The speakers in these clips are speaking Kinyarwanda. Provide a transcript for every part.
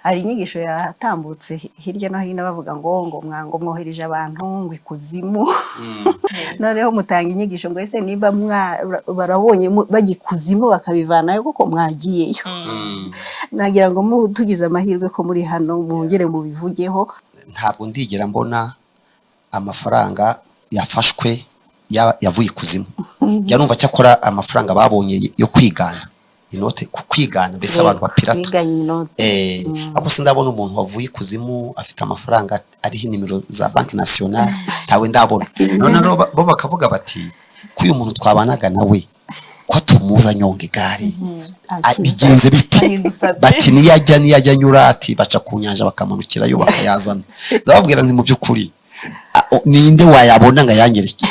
Hari inyigisho yatambutse hirya no hino bavuga ngo mwohereje abantu ngo ikuzimu. Noneho mutanga inyigisho ngo ese niba barabonye bajya ikuzimu bakabivanayo kuko mwagiyeyo. Nagira ngo tugize amahirwe ko muri hano mwongere mubivugeho. Ntabwo ndigera mbona amafaranga yafashwe yavuye ikuzimu. Njya numva cyakora amafaranga babonye yo kwigana inote, ku kwigana mbese abantu bapirata. Biganye inote. Ariko sindabona umuntu wavuye ikuzimu afite amafaranga ariho inimero za Banque Nationale, ntawe ndabona. None rero bo bakavuga bati ko uyu muntu twabanaga nawe ko tumuza anyonga igare, Akiza. bigenze bite? Ahindutse ate? Bati niyajya anyura, ati baca ku nyanja bakamanukirayo bakayazana. Ndababwira nti mu by'ukuri ninde wayabona ngo ayanyereke?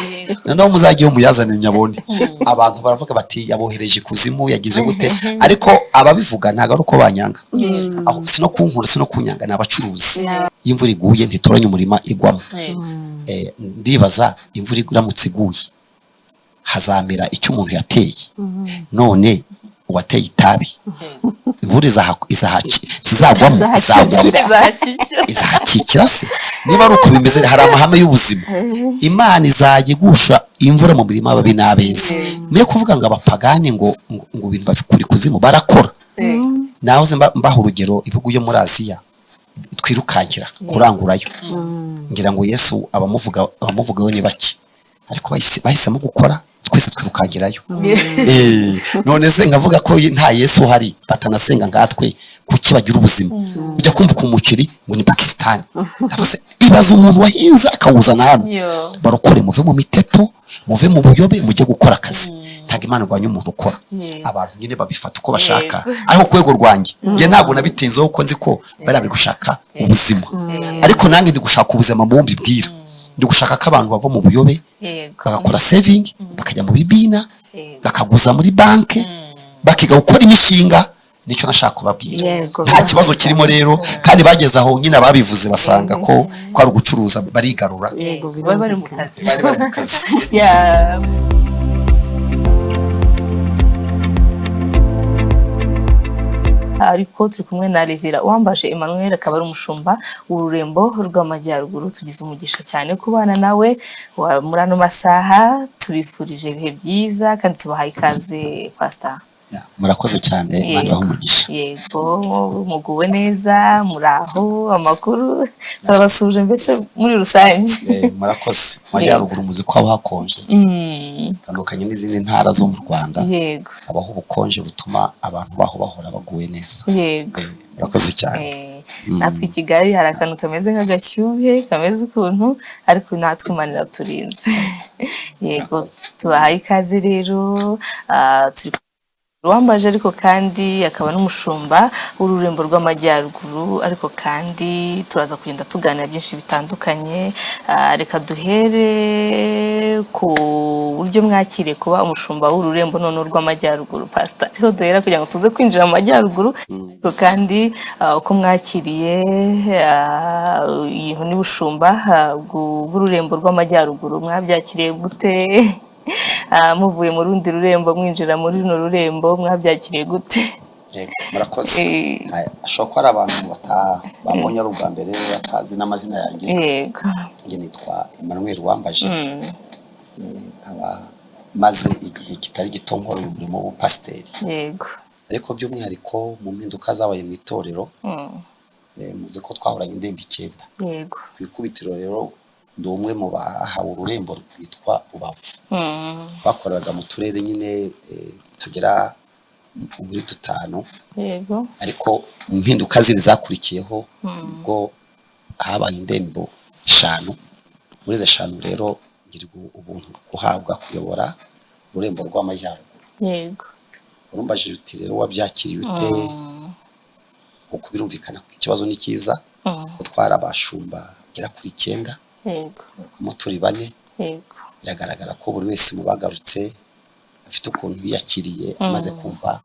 Noneho muzajyeyo muyazane nyabone. Abantu baravuga bati yabohereje ikuzimu, yagize gute? Ariko ababivuga ntabwo ari uko banyanga, aho si no kunkunda, si no kunyanga, ni abacuruzi. Iyo imvura iguye ntitoranya umurima igwamo. Ndibaza imvura iramutse iguye hazamera icyo umuntu yateye. None uwateye itabi imvura ntizagwamo, izagwamo. Izahakikira. Izahakikira se? Niba ari uko bimeze, hari amahame y'ubuzima: Imana izajya igusha imvura mu mirima y'ababi n'abeza. Niyo kuvuga ngo abapagani ngo ibintu babikura ikuzimu, barakora. Nahoze mbaha urugero ibihugu byo muri Aziya twirukankira kurangurayo. Ngira ngo Yesu abamuvugaho ni bake, ariko bahisemo gukora, twese twirukankirayo. None se nkavuga ko nta Yesu uhari, batanasenga nkatwe, kuki bagira ubuzima? Ujya kumva ku muceri ngo ni Pakistan. Ndavuze, ibaza umuntu wahinze akawuzana hano. Barokore, muve mu miteto, muve mu buyobe, mujye gukora akazi. Ntabwo Imana irwanya umuntu ukora. Abantu nyine babifata uko bashaka, ariko ku rwego rwanjye njye ntabwo nabitinzeho, kuko nzi ko bariya bari gushaka ubuzima, ariko nanjye ndi gushaka ubuzima. Mu mbibwira, ndi gushaka ko abantu bava mu buyobe, bagakora saving, bakajya mu bibina, bakaguza muri banki, bakiga gukora imishinga. Nicyo nashaka kubabwira. Nta kibazo kirimo rero. Kandi bageze aho nyine ababivuze basanga ko ari ugucuruza, barigarura. Bari bari mu kazi. Bari bari mu kazi. Ariko turi kumwe na Revera Uwambaje Emmanuel, akaba ari umushumba w'ururembo rw'Amajyaruguru. Tugize umugisha cyane kubana nawe muri ano masaha. Tubifurije ibihe byiza kandi tubahaye ikaze, Pastor. Murakoze cyane, Imana ibahe umugisha. Yego, muguwe neza, muraho, amakuru? Turabasuhuje mbese muri rusange. Murakoze. Mu Majyaruguru muzi ko haba hakonje, bitandukanye n'izindi ntara zo mu Rwanda. Habaho ubukonje butuma abantu baho bahora baguwe neza. Murakoze cyane. Natwe i Kigali hari akantu kameze nk'agashyuhe kameze ukuntu, ariko natwe Imana iraturinze. Yego, tubahaye ikaze rero. Turi Uwambaje, ariko kandi akaba n'umushumba w'ururembo rw'Amajyaruguru, ariko kandi turaza kugenda tuganira byinshi bitandukanye. Reka duhere ku buryo mwakiriye kuba umushumba w'ururembo noneho rw'Amajyaruguru, Pastor. Ariho duhera kugira ngo tuze kwinjira mu Majyaruguru, ariko kandi uko mwakiriye iyi nkoni y'ubushumba bw'ururembo rw'Amajyaruguru, mwabyakiriye gute? Muvuye mu rundi rurembo mwinjira muri runo rurembo, mwabyakiriye gute? Yego, murakoze. Ashobora kuba ari abantu bambonye ari ubwa mbere, batazi n'amazina yanjye. Njye nitwa Emmanuel Uwambaje. Nkaba maze igihe kitari gito nkora uyu murimo w'ubupasiteri, ariko by'umwihariko mu mpinduka zabaye mu itorero. Muzi ko twahoranye indembo 9. Ku ikubitiro rero ndi umwe mu bahawe ururembo rwitwa Rubavu. Bakoreraga mu turere nyine tugera muri dutanu, ariko mu mpinduka ziri zakurikiyeho ubwo habaye indembo 5. Muri izo 5 rero ngirwa ubuntu guhabwa kuyobora ururembo rw'Amajyaruguru. Urumbajije uti rero wabyakiriye ute? Kuko birumvikana ko ikibazo ni cyiza, gutwara abashumba bagera kuri 9, mo turi 4. Biragaragara ko buri wese mu bagarutse afite ukuntu yiyakiriye amaze kumva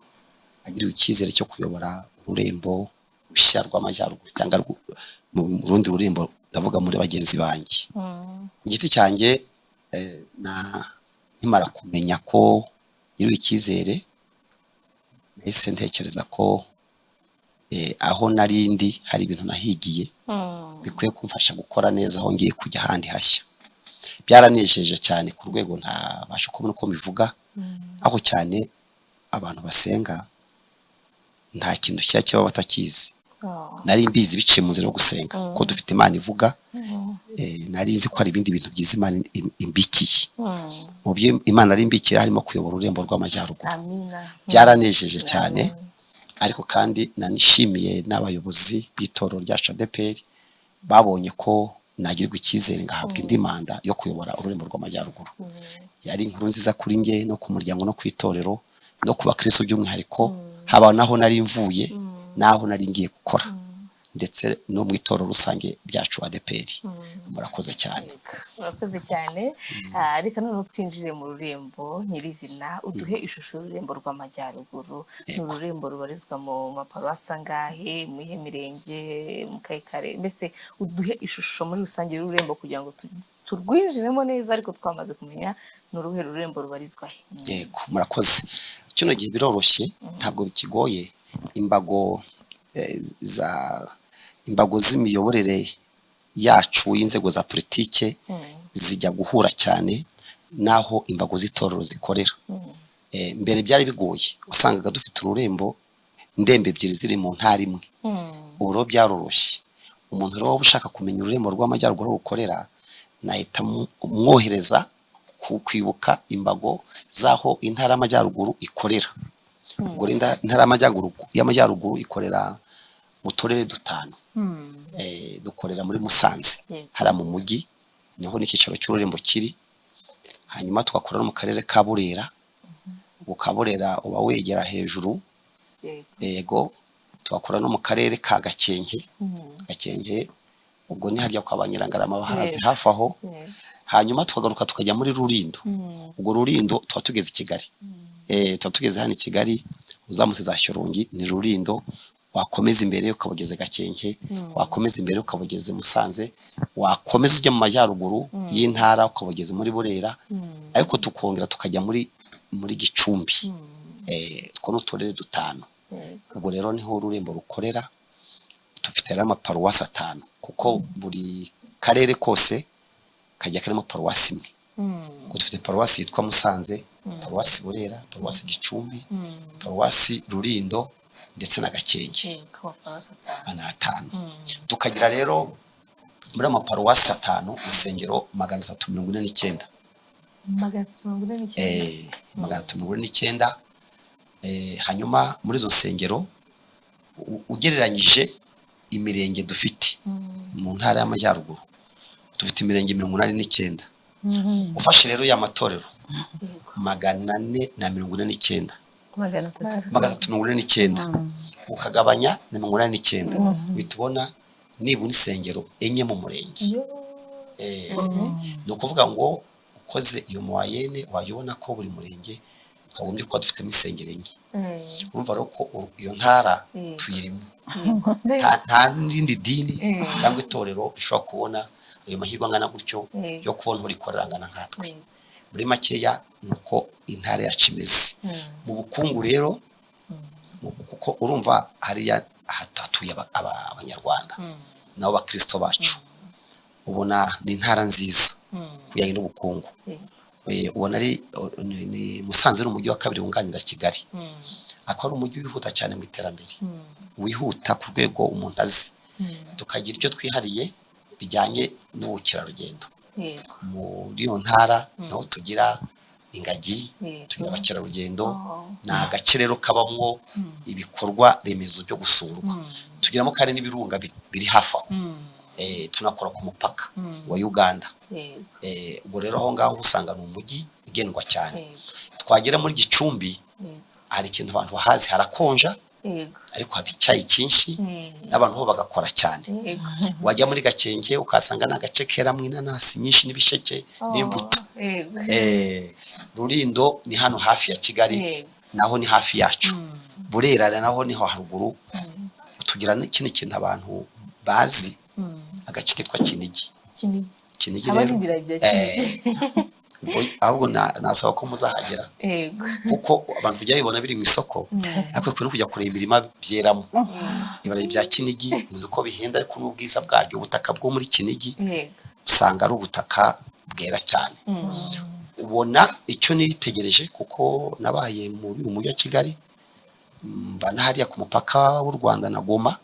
agiriwe icyizere cyo kuyobora ururembo rushya rw'Amajyaruguru cyangwa mu rundi rurembo, ndavuga muri bagenzi banjye. Ku giti cyanjye, na nkimara kumenya ko ngiriwe icyizere, nahise ntekereza ko Aho narindi hari ibintu nahigiye bikwiye kumfasha gukora neza aho ngiye kujya ahandi hashya. Byaranejeje cyane ku rwego ntabasha kubona uko mbivuga, aho cyane abantu basenga nta kintu cya kiba batakizi. Nari mbizi biciye mu nzira yo gusenga ko dufite Imana ivuga. Nari nzi ko hari ibindi bintu byiza Imana imbikiye. Mu byo Imana ari imbikiye harimo kuyobora ururembo rw'amajyaruguru. Amina. Byaranejeje cyane, ariko kandi nanishimiye n'abayobozi b'itorero ryacu ADEPR babonye ko nagirwa icyizere ngahabwa indi manda yo kuyobora ururembo rw'amajyaruguru. Yari inkuru nziza kuri nge no ku muryango no ku itorero no ku bakristo by'umwihariko, haba naho nari mvuye n'aho nari ngiye gukora, ndetse no mu itorero rusange ryacu ADEPR. Murakoze cyane. Urakoze cyane. Reka noneho twinjire mu rurembo nyirizina, uduhe ishusho y'ururembo rw'amajyaruguru. Ni ururembo rubarizwa mu maparuwasi angahe, mu iyihe mirenge, mu kahe karere? Mbese uduhe ishusho muri rusange y'ururembo kugira ngo turwinjiremo neza, ariko twamaze kumenya ni uruhe rurembo rubarizwa he. Yego, murakoze. Kino gihe biroroshye, ntabwo bikigoye. Imbago za imbago z'imiyoborere yacu y'inzego za politike zijya guhura cyane n'aho imbago z'itorero zikorera. Mbere byari bigoye, wasangaga dufite ururembo indembe ebyiri ziri mu ntara imwe. Ubu rero byaroroshye. Umuntu rero waba ushaka kumenya ururembo rw'amajyaruguru aho rukorera, nahita mwohereza kwibuka imbago z'aho intara y'amajyaruguru ikorera. Ubwo rero intara y'amajyaruguru ikorera mu turere dutanu. Dukorera muri Musanze, hariya mu mujyi niho n'icyicaro cy'ururembo kiri. Hanyuma tugakora no mu karere ka Burera. Ubwo ka Burera uba wegera hejuru. Yego, tugakora no mu karere ka Gakenke. Gakenke ubwo ni harya kwa ba Nyirangarama bahazi hafi aho. Hanyuma tukagaruka tukajya muri Rulindo. Ubwo Rulindo tuba tugeze i Kigali. Tuba tugeze hano i Kigali, uzamutse za Shyorongi ni Rulindo, wakomeza imbere ukaba ugeze Gakenke, wakomeza imbere ukaba ugeze Musanze, wakomeza ujya mu majyaruguru y'intara ukaba ugeze muri Burera, ariko tukongera tukajya muri Gicumbi. Utwo ni uturere dutanu. Ubwo rero niho ururembo rukorera. Dufite rero amaparuwasi atanu, kuko buri karere kose kajya karimo paruwasi imwe. Ubwo dufite paruwasi yitwa Musanze, paruwasi Burera, paruwasi Gicumbi, paruwasi Rulindo ndetse na Gakenke. Amaparuwasi atanu. Ni atanu. Tukagira rero muri ayo maparuwasi atanu insengero 349. 349. 349. Hanyuma muri izo nsengero ugereranyije imirenge dufite mu ntara y'amajyaruguru, dufite imirenge 89. Ufashe rero ya matorero 449, 300. 349 ukagabanya na 89, uhita ubona nibura insengero enye mu murenge. Ni ukuvuga ngo ukoze iyo moyenne wajya ubona ko buri murenge twagombye kuba dufitemo insengero enye. Urumva rero ko iyo ntara tuyirimo, nta n'irindi dini cyangwa itorero rishobora kubona ayo mahirwe angana gutyo yo kubona urikorera angana nkatwe. Muri makeya ni uko intara yacu imeze. Mu bukungu rero, kuko urumva hariya hatuye abanyarwanda nabo bakristo bacu, ubona ni intara nziza ku bijyanye n'ubukungu. Ubona ari ni Musanze ni umujyi wa kabiri wunganira Kigali, akaba ari umujyi wihuta cyane mu iterambere, wihuta ku rwego umuntu azi. Tukagira ibyo twihariye bijyanye n'ubukerarugendo muri iyo ntara, naho tugira ingagi, tugira abakerarugendo. Ni agace rero kabamwo ibikorwa remezo byo gusurwa, tugiramo kandi n'ibirunga biri hafi aho. Tunakora ku mupaka wa Uganda. Ubwo rero aho ngaho usanga ni umujyi ugendwa cyane. Twagera muri Gicumbi, hari ikintu abantu bahazi, harakonja, ariko haba icyayi cyinshi n'abantu bo bagakora cyane. Wajya muri Gakenke ukahasanga ni agace keramo inanasi nyinshi n'ibisheke n'imbuto. Rulindo ni hano hafi ya Kigali, naho ni hafi yacu. Burera naho niho haruguru. Tugira n'ikindi kintu abantu bazi, agace kitwa Kinigi. Kinigi. Kinigi Haba rero n'ibirayi bya Kinigi. Ubwo ahubwo nasaba ko muzahagera, Yego. kuko abantu bajya babibona biri mu isoko, ariko no kujya kureba imirima byeramo. Ibirayi bya Kinigi muzi ko bihenda, ariko n'ubwiza bwaryo, ubutaka bwo muri Kinigi usanga ari ubutaka bwera cyane. Ubona icyo nitegereje, kuko nabaye muri uyu mujyi wa Kigali, mba na hariya ku mupaka w'u Rwanda na Goma,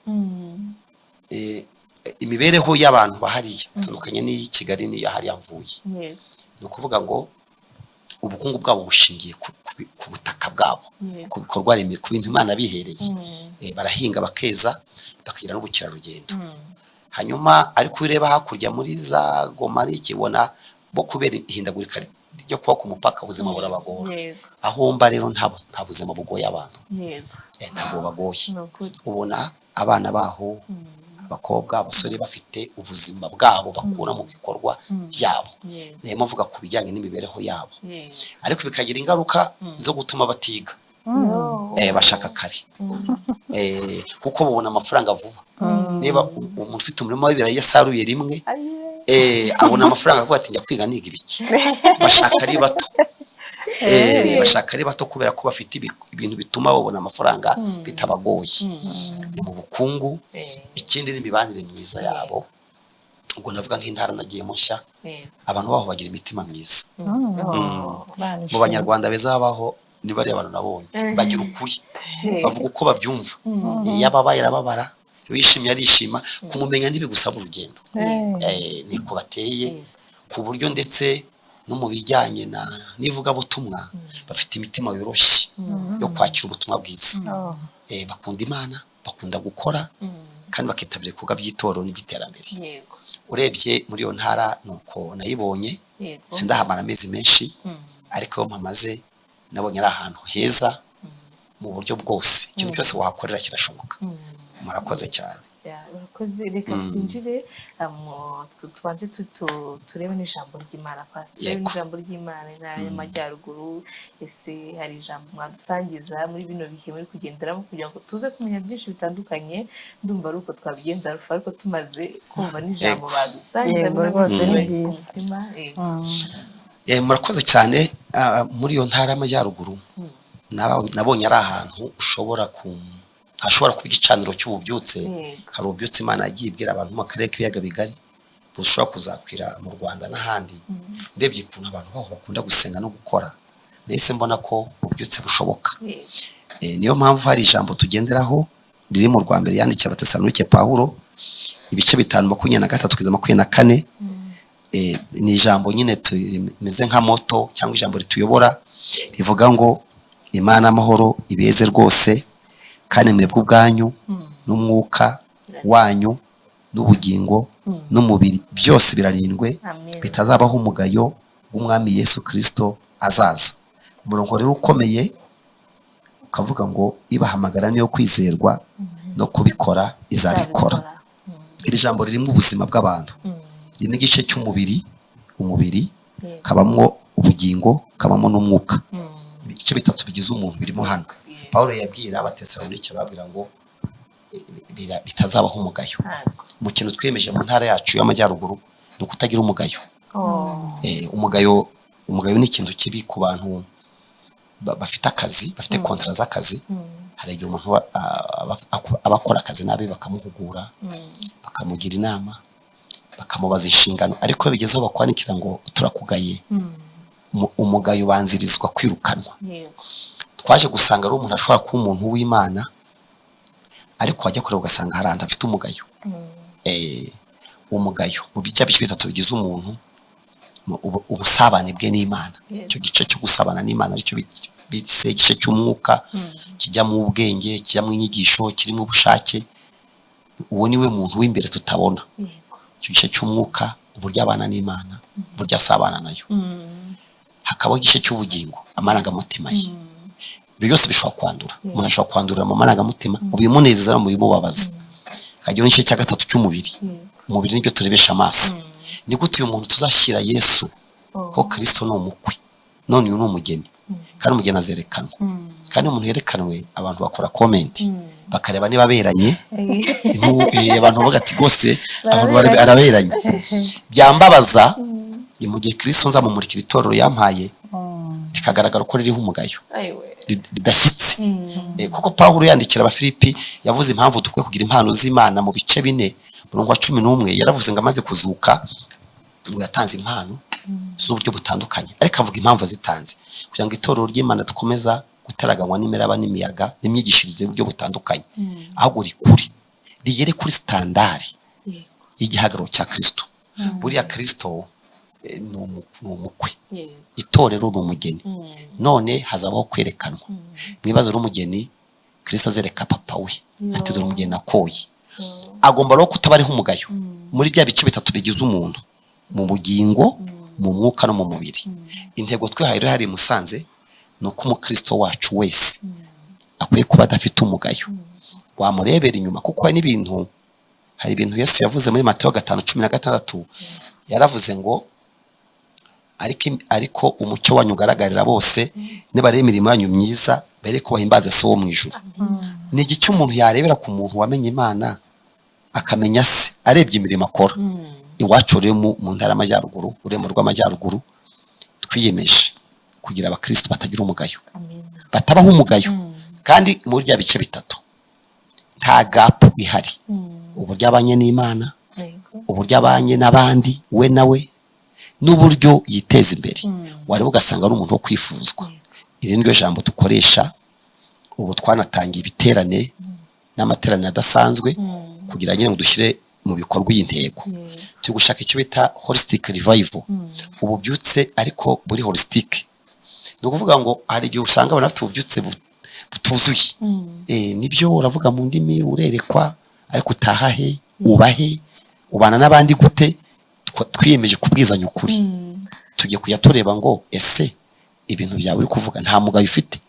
imibereho y'abantu bahariya itandukanye n'iyi Kigali n'iya hariya mvuye. Ni ukuvuga ngo ubukungu bwabo bushingiye ku butaka bwabo, ku bikorwa remezo, ku bintu Imana bihereye. Barahinga bakeza, bakagira n'ubukerarugendo. Hanyuma ariko iyo ureba hakurya muri za Goma n'ikibona bo, kubera ihindagurika ryo kuba ku mupaka, ubuzima burabagora. Aho mba rero nta buzima bugoye abantu. Ntabwo bubagoye. Ni ukuri. Ubona abana baho, abakobwa, abasore, bafite ubuzima bwabo bakura mu bikorwa byabo. Niyo mvuga ku bijyanye n'imibereho yabo, ariko bikagira ingaruka zo gutuma batiga. Bashaka kare, kuko babona amafaranga vuba. Niba umuntu ufite umurima w'ibirayi yasaruye rimwe, abona amafaranga, avuga ati: "Njya kwiga niga ibiki?" Bashaka ari bato. Bashaka ari bato kubera ko bafite ibintu bituma babona amafaranga bitabagoye. Ni mu bukungu. Ikindi ni imibanire myiza yabo. Ubwo navuga nk'intara nagiyemo nshya, abantu baho bagira imitima myiza. Mu Banyarwanda beza babaho ni bariya bantu nabonye bagira ukuri, bavuga uko babyumva. Iyo ababaye arababara, iyo yishimye arishima. Kumumenya ntibigusaba urugendo. Niko bateye, ku buryo ndetse no mu bijyanye na n'ivugabutumwa bafite imitima yoroshye yo kwakira ubutumwa bwiza. Bakunda Imana, bakunda gukora, kandi bakitabira ibikorwa by'itorero n'iby'iterambere. Urebye muri iyo ntara nuko nayibonye. Sindahamara amezi menshi, ariko iyo mpamaze nabonye ari ahantu heza mu buryo bwose. Ikintu cyose wahakorera kirashoboka. Murakoze cyane. Ya, urakoze. Reka twinjire tubanje turebe n'ijambo ry'Imana, Pastor, turebe n'ijambo ry'Imana. Intara y'Amajyaruguru, ese hari ijambo mwadusangiza muri bino bihe muri kugenderamo, kugira ngo tuze kumenya byinshi bitandukanye? Ndumva ari uko twabigenza, Alpha, ariko tumaze kumva n'ijambo badusangiza Yego, muri rwose ni bino bihe byiza. ku mutima. Yego. Murakoze cyane. Muri iyo ntara y'Amajyaruguru nabonye ari ahantu ushobora ku hashobora kuba igicaniro cy'ububyutse. Hari ububyutse Imana yagiye ibwira abantu mu karere k'Ibiyaga Bigari bushobora kuzakwira mu Rwanda n'ahandi. Ndebye ukuntu abantu baho bakunda gusenga no gukora, nahise mbona ko ububyutse bushoboka. Niyo mpamvu hari ijambo tugenderaho riri mu rwa mbere yandikiye Abatesalonike Pawulo, ibice 5, 23 kugeza 24. Ni ijambo nyine rimeze nka motto cyangwa ijambo rituyobora, rivuga ngo: "Imana amahoro ibeze rwose, kandi mwebwe ubwanyu n'umwuka wanyu n'ubugingo n'umubiri byose birarindwe, Amen. bitazabaho umugayo w'Umwami Yesu Kirisito azaza." Umurongo rero ukomeye ukavuga ngo: "Ibahamagara niyo kwizerwa, no kubikora izabikora." Iri jambo ririmo ubuzima bw'abantu, ririmo igice cy'umubiri, umubiri kabamwo ubugingo, kabamo n'umwuka. Ibice bitatu bigize umuntu birimo hano. Paul yabwira Abatesalonike, arababwira ngo bitazabaho umugayo. Ntabwo. Mu kintu twiyemeje mu ntara yacu y'Amajyaruguru ni ukutagira umugayo. Umugayo ni ikintu kibi ku bantu bafite akazi, bafite kontara z'akazi. Hari igihe umuntu aba akora akazi nabi, bakamuhugura, bakamugira inama, bakamubaza inshingano, ariko iyo bigezeho bakwandikira ngo: "Turakugaye." Umugayo ubanzirizwa kwirukanwa. Twaje gusanga ari umuntu ashobora kuba umuntu w'Imana, ariko wajya kureba ugasanga hari ahantu afite umugayo. Umugayo mu bice bitatu bigize umuntu, ubusabane bwe n'Imana, icyo gice cyo gusabana n'Imana aricyo bise igice cy'umwuka, kijyamo ubwenge, kijyamo inyigisho, kirimo ubushake, uwo niwe muntu w'imbere tutabona. Icyo gice cy'umwuka, uburyo abana n'Imana, uburyo asabana nayo. Hakabaho igice cy'ubugingo, amarangamutima ye. Ibyo byose bishobora kwandura. Umuntu ashobora kwandurira mu marangamutima, mu bimunezeza no mu bimubabaza. Hakagira n'igice cya gatatu cy'umubiri. Umubiri nibyo turebesha amaso. Ni gute uyu muntu tuzashyira Yesu? Ko Kristo ni umukwe, none uyu ni umugeni, kandi umugeni azerekanwa. Kandi umuntu yerekanwe, abantu bakora comment, bakareba niba aberanye. Abantu bavuga ati: "Rwose abantu araberanye." Byambabaza. Ni mu gihe Kristo nzamumurikira itorero yampaye, rikagaragara ko ririho umugayo, Ayiwe. ridashyitse. Kuko Pawulo yandikira Abafilipi yavuze impamvu dukwiye kugira impano z'Imana mu bice 4, murongo wa 11. Yaravuze ngo amaze kuzuka, ngo yatanze impano z'uburyo butandukanye, ariko avuga impamvu zitanze kugira ngo itorero ry'Imana dukomeza gutaraganywa n'imiraba n'imiyaga n'imyigishirize y'uburyo butandukanye, ahubwo rikure rigere kuri standard y'igihagararo cya Kristo. Buriya Kristo ni umukwe, itorero ni umugeni. None hazabaho kwerekanwa. Mwibaze rero umugeni Kristo azereka papa we ati: "Dore umugeni nakoye." Agomba rero kutaba ariho umugayo muri bya bice bitatu bigize umuntu: mu bugingo, mu mwuka no mu mubiri. Intego twihaye rero hari i Musanze ni uko umukristo wacu wese akwiye kuba adafite umugayo wamurebera inyuma, kuko hari ibintu Yesu yavuze muri Matayo 5:16. Yaravuze ngo: Ariko umucyo wanyu ugaragarira bose, nibareba imirimo yanyu myiza bere ko bahimbaza So wo mu ijuru." Ni igiki umuntu yarebera ku muntu wamenye Imana, akamenya se, arebye imirimo akora? Iwacu rero mu ntara y'Amajyaruguru, urembo rw'Amajyaruguru, twiyemeje kugira abakristo batagira umugayo, batabaho umugayo, kandi muri bya bice bitatu nta gap ihari: uburyo abanye n'Imana, uburyo abanye n'abandi, we nawe, n'uburyo yiteza imbere. Wareba ugasanga ari umuntu wo kwifuzwa. Iri niryo jambo dukoresha. Ubu twanatangiye ibiterane n'amateraniro adasanzwe kugira ngo dushyire mu bikorwa iyi ntego. Turi gushaka icyo bita holistic revival, ububyutse ariko buri holistic. Ni ukuvuga ngo hari igihe usanga abantu bafite ububyutse butuzuye. Nibyo, uravuga mu ndimi, urerekwa, ariko utaha he? Uba he? Ubana n'abandi gute? Twiyemeje kubwizanya ukuri. Tugiye kujya tureba ngo: "Ese ibintu byawe uri kuvuga nta mugayo ufite?"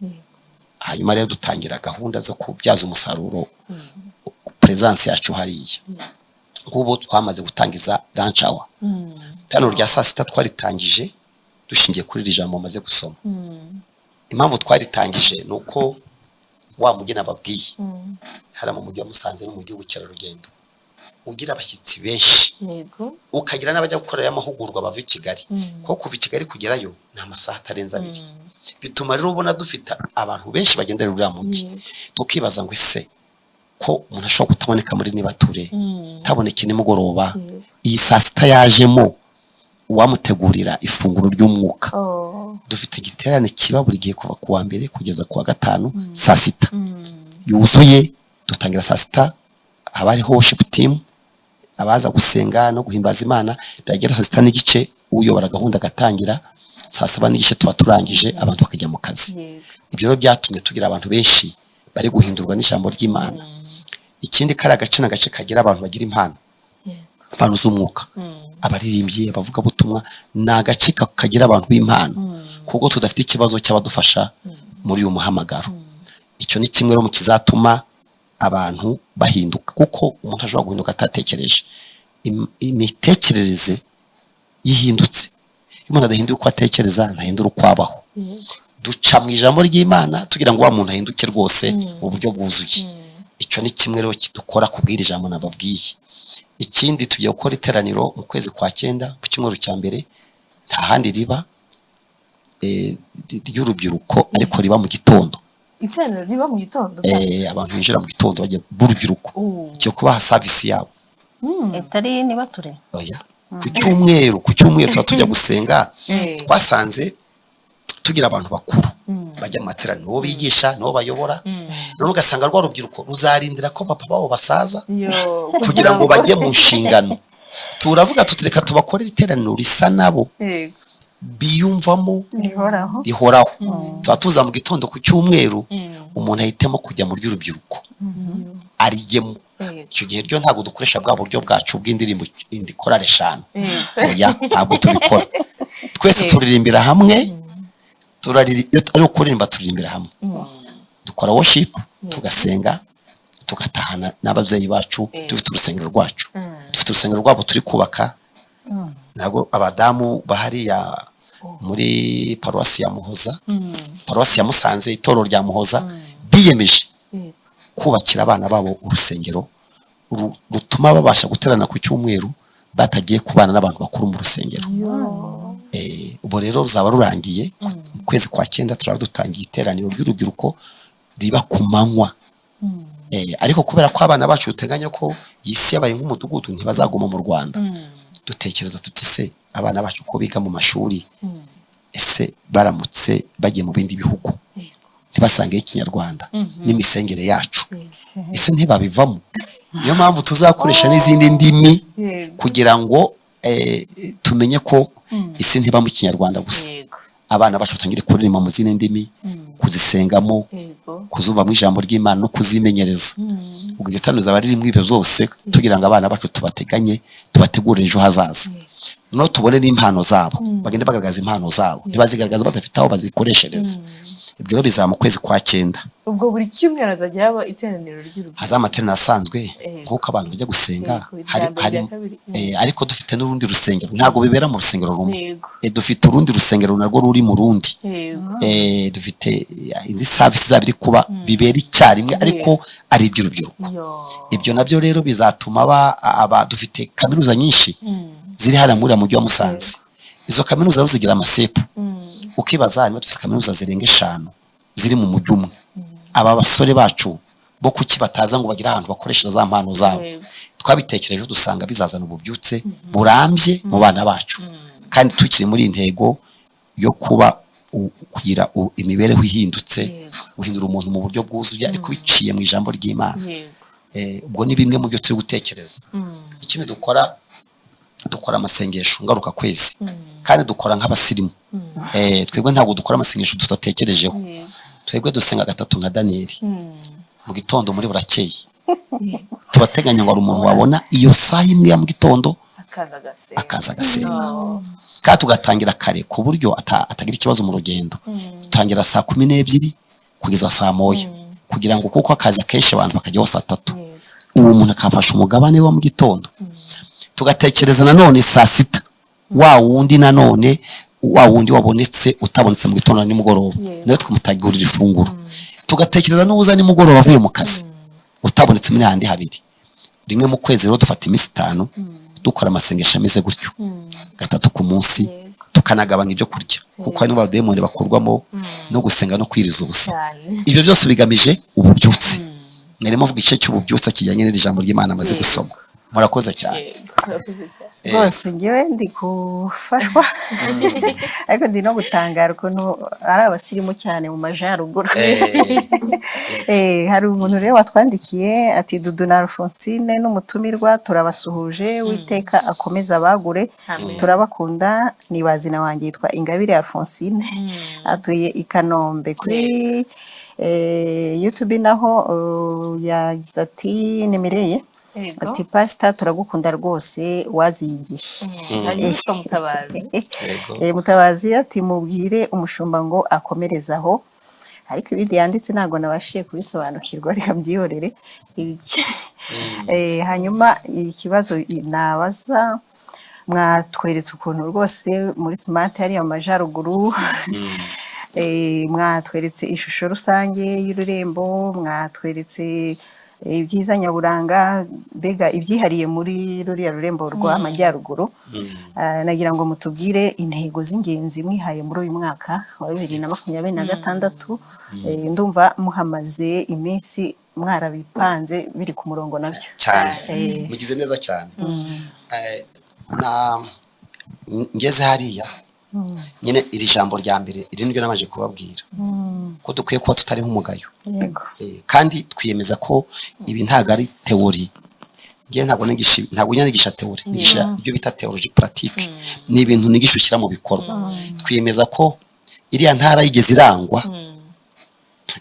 Hanyuma rero dutangira gahunda zo kubyaza umusaruro presence yacu hariya. Nk'ubu twamaze gutangiza lunch hour. Iteraniro rya saa sita twaritangije dushingiye kuri iri jambo maze gusoma. Impamvu twaritangije ni uko wa mugeni ababwiye hariya mu mujyi wa Musanze no mu gihugu cy'ubukerarugendo ugira abashyitsi benshi, ukagira n'abajya gukorerayo amahugurwa bava i Kigali, kuko kuva i Kigali kugerayo ni amasaha atarenze 2. Bituma rero ubona dufite abantu benshi bagendera uriya mujyi. Tukibaza ngo: ese ko umuntu ashobora kutaboneka muri nibature, taboneke nimugoroba, iyi saa sita yajemo uwamutegurira ifunguro ry'umwuka? Dufite igiterane kiba buri gihe kuva ku wa mbere kugeza ku wa gatanu saa sita yuzuye. Dutangira saa sita, haba hariho worship team, abaza gusenga no guhimbaza Imana. Byagera saa sita n'igice, uyobora gahunda agatangira. Saa saba n'igice tuba turangije, abantu bakajya mu kazi. Ibyo rero byatumye tugira abantu benshi bari guhindurwa n'ijambo ry'Imana. Ikindi, kari agace n'agace kagira abantu bagira impano, impano z'umwuka, abaririmbyi, abavugabutumwa. Ni agace kagira abantu b'impano, kuko tudafite ikibazo cy'abadufasha muri uyu muhamagaro. Icyo ni kimwe rero mu kizatuma abantu bahinduka, kuko umuntu ashobora guhinduka atatekereje. Imitekerereze yihindutse, iyo umuntu adahindura uko atekereza, ntahindura uko abaho. Duca mu ijambo ry'Imana tugira ngo wa muntu ahinduke rwose mu buryo bwuzuye. Icyo ni kimwe rero dukora kubwira ijambo nababwiye. Ikindi, tugiye gukora iteraniro mu kwezi kwa cyenda, mu cyumweru cya mbere. Nta handi riba, ry'urubyiruko, ariko riba mu gitondo. Iteraniro riba mu gitondo? Abantu binjira mu gitondo bajya b'urubyiruko cyo kubaha service yabo. Itari nibature? Oya, ku cyumweru tuba tujya gusenga. Twasanze tugira abantu bakuru bajya mu materaniro, nibo bigisha, nibo bayobora. None ugasanga rwa rubyiruko ruzarindira ko papa babo basaza Yo, kugira ngo bajye mu nshingano. Turavuga tuti: "Reka tubakorere iteraniro risa nabo biyumvamo." Rihoraho. Rihoraho. Tuba tuza mu gitondo ku cyumweru, umuntu ahitemo kujya mu ry'urubyiruko arijyemo. Icyo gihe ryo ntabwo dukoresha bwa buryo bwacu bw'indirimbo, indi korali eshanu. Oya, ntabwo tubikora. Twese turirimbira hamwe. Iyo ari ukuririmba, turirimbira hamwe, dukora worship, tugasenga, tugatahana n'ababyeyi bacu. Dufite urusengero rwacu, dufite urusengero rwabo turi kubaka. Ntabwo abadamu bahariya muri paruwasi ya Muhoza, paruwasi ya Musanze, itorero rya Muhoza, biyemeje kubakira abana babo urusengero rutuma babasha guterana ku cyumweru. Batagiye kubana n'abantu bakuru mu rusengero. Ubu rero ruzaba rurangiye mu kwezi kwa 9, turaba dutangiye iteraniro ry'urubyiruko riba ku manywa. Ariko kubera ko abana bacu duteganya ko iyi si yabaye nk'umudugudu, ntibazaguma mu Rwanda, dutekereza tuti: se abana bacu ko biga mu mashuri, ese baramutse bagiye mu bindi bihugu ntibasangeyo Ikinyarwanda n'imisengere yacu, ese ntibabivamo? Niyo mpamvu tuzakoresha n'izindi ndimi kugira ngo tumenye ko isi ntiba mu Kinyarwanda gusa. Abana bacu batangire kuririmba mu zindi ndimi, kuzisengamo, kuzumvamo ijambo ry'Imana no kuzimenyereza. Ubwo iryo teraniro rizaba ririmo ibyo byose, tugira ngo abana bacu tubateganye, tubategurire ejo hazaza, noneho tubone n'impano zabo, bagende bagaragaza impano zabo. Ntibazigaragaza badafite aho bazikoreshereza. Ibyo rero bizaba mu kwezi kwa 9. Ubwo buri cyumweru hazajya haba iteraniro ry'urubyiruko? Haza amateraniro asanzwe nk'uko abantu bajya gusenga. Irya Hari mbere, hari irya kabiri. Ariko dufite n'urundi rusengero, ntabwo bibera mu rusengero rumwe. Dufite urundi rusengero narwo ruri mu rundi. Dufite indi service izaba iri kuba, bibera icyarimwe ariko ari iby'urubyiruko. Ibyo nabyo rero bizatuma aba dufite kaminuza nyinshi ziri hariya muri uriya mujyi wa Musanze. Izo kaminuza rero zigira amasepu. Ukibaza niba dufite kaminuza zirenga 5 ziri mu mujyi umwe, aba basore bacu bo kuki bataza ngo bagire ahantu bakoresha za mpano zabo? Twabitekerejeho, dusanga bizazana ububyutse burambye mu bana bacu, kandi tukiri muri iyi ntego yo kuba kugira imibereho ihindutse, guhindura umuntu mu buryo bwuzuye ariko biciye mu ijambo ry'Imana. Ubwo ni bimwe mu byo turi gutekereza. Ikindi dukora, dukora amasengesho ngaruka kwezi, kandi dukora nk'abasirimu. Twebwe ntabwo dukora amasengesho tudatekerejeho. Twebwe dusenga gatatu nka Daniyeli mu gitondo muri burakeye. Turateganya ngo hari umuntu wabona iyo saha imwe ya mu gitondo akaza agasenga. Akaza agasenga. Kandi tugatangira kare ku buryo atagira ikibazo mu rugendo. Dutangira saa 12 kugeza saa 1, kugira ngo, kuko akazi akenshi abantu bakajyaho saa 3, uwo muntu akafasha umugabane wa mu gitondo. Tugatekereza nanone saa 6, wa wundi nanone, wa wundi wabonetse, utabonetse mu gitondo na nimugoroba, nawe tukamutegurira ifunguro. Tugatekereza n'uza nimugoroba avuye mu kazi, utabonetse muri handi habiri. Rimwe mu kwezi rero dufata iminsi 5 dukora amasengesho ameze gutyo, gatatu ku munsi. Tukanagabanya ibyo kurya, kuko hari n'abadayimoni bakurwamo no gusenga no kwiriza ubusa. Ibyo byose bigamije ububyutse. Narimo mvuga igice cy'ububyutse kijyanye n'iri jambo ry'Imana amaze gusoma. Murakoze cyane. Yego, murakoze cyane. Rwose ngewe ndi gufashwa, ariko ndi no gutangara ukuntu ari abasirimu cyane mu majyaruguru. Hari umuntu rero watwandikiye ati: "Dudu na Alphonsine n'umutumirwa turabasuhuje, Witeka akomeze abagure." Amen. "Turabakunda, ni bazina wanjye yitwa Ingabire Alphonsine, atuye i Kanombe." Kuri YouTube naho yagize ati ni Mireye, ati: "Pasita, turagukunda rwose, waziye igihe." Hanyuma witwa Mutabazi. Mutabazi ati: "Mubwire umushumba ngo akomereze aho." Ariko ibindi yanditse ntabwo nabashije kubisobanukirwa, reka mbyihorere. Hanyuma ikibazo nabaza, mwatweretse ukuntu rwose muri smart hariya mu majyaruguru, mwatweretse ishusho rusange y'ururembo, mwatweretse ibyiza nyaburanga, mbega ibyihariye muri ruriya rurembo rw'amajyaruguru. Nagira ngo mutubwire intego z'ingenzi mwihaye muri uyu mwaka wa 2026. Ndumva muhamaze iminsi mwarabipanze, biri ku murongo nabyo. Cyane. Mugize neza cyane. Na ngeze hariya nyine, iri jambo rya mbere, iri niryo namaze kubabwira ko dukwiye kuba tutari nk'umugayo. Kandi twiyemeza ko ibi ntabwo ari théorie. Ngewe ntabwo nigisha, ntabwo njya nigisha théorie, nigisha ibyo bita théologie pratique. Ni ibintu nigisha ushyira mu bikorwa. Twiyemeza ko iriya ntara yigeze irangwa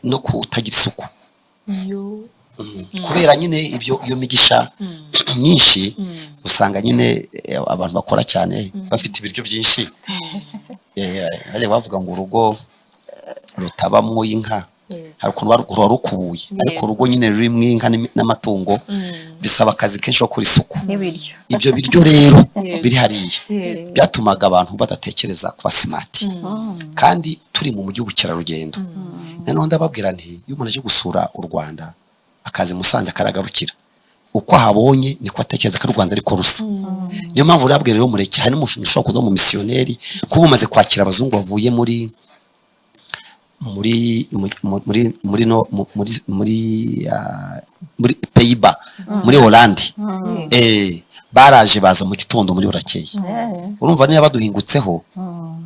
no kutagira isuku. Kubera nyine ibyo, iyo migisha myinshi, usanga nyine abantu bakora cyane bafite ibiryo byinshi. Bajya bavuga ngo urugo rutabamwo inka, hari ukuntu ruba rukubuye, ariko urugo nyine rurimo inka n'amatungo bisaba akazi kenshi ko gukora isuku. N'ibiryo. Ibyo biryo rero biri hariya byatumaga abantu badatekereza kuba smart, kandi turi mu mujyi w'ubukerarugendo. Noneho ndababwira nti iyo umuntu aje gusura u Rwanda akaza i Musanze akaragarukira. Uko ahabonye niko atekereza ko u Rwanda ariko rusa. Niyo mpamvu urabwira rero, mureke hari n'umuntu ushobora kuza mu misiyoneri, kuba umaze kwakira abazungu bavuye muri muri mu- muri muri no mu- muri muri ah, muri Pays-Bas, muri Hollande. Baraje baza mu gitondo muri burakeye. Urumva niba baduhingutseho,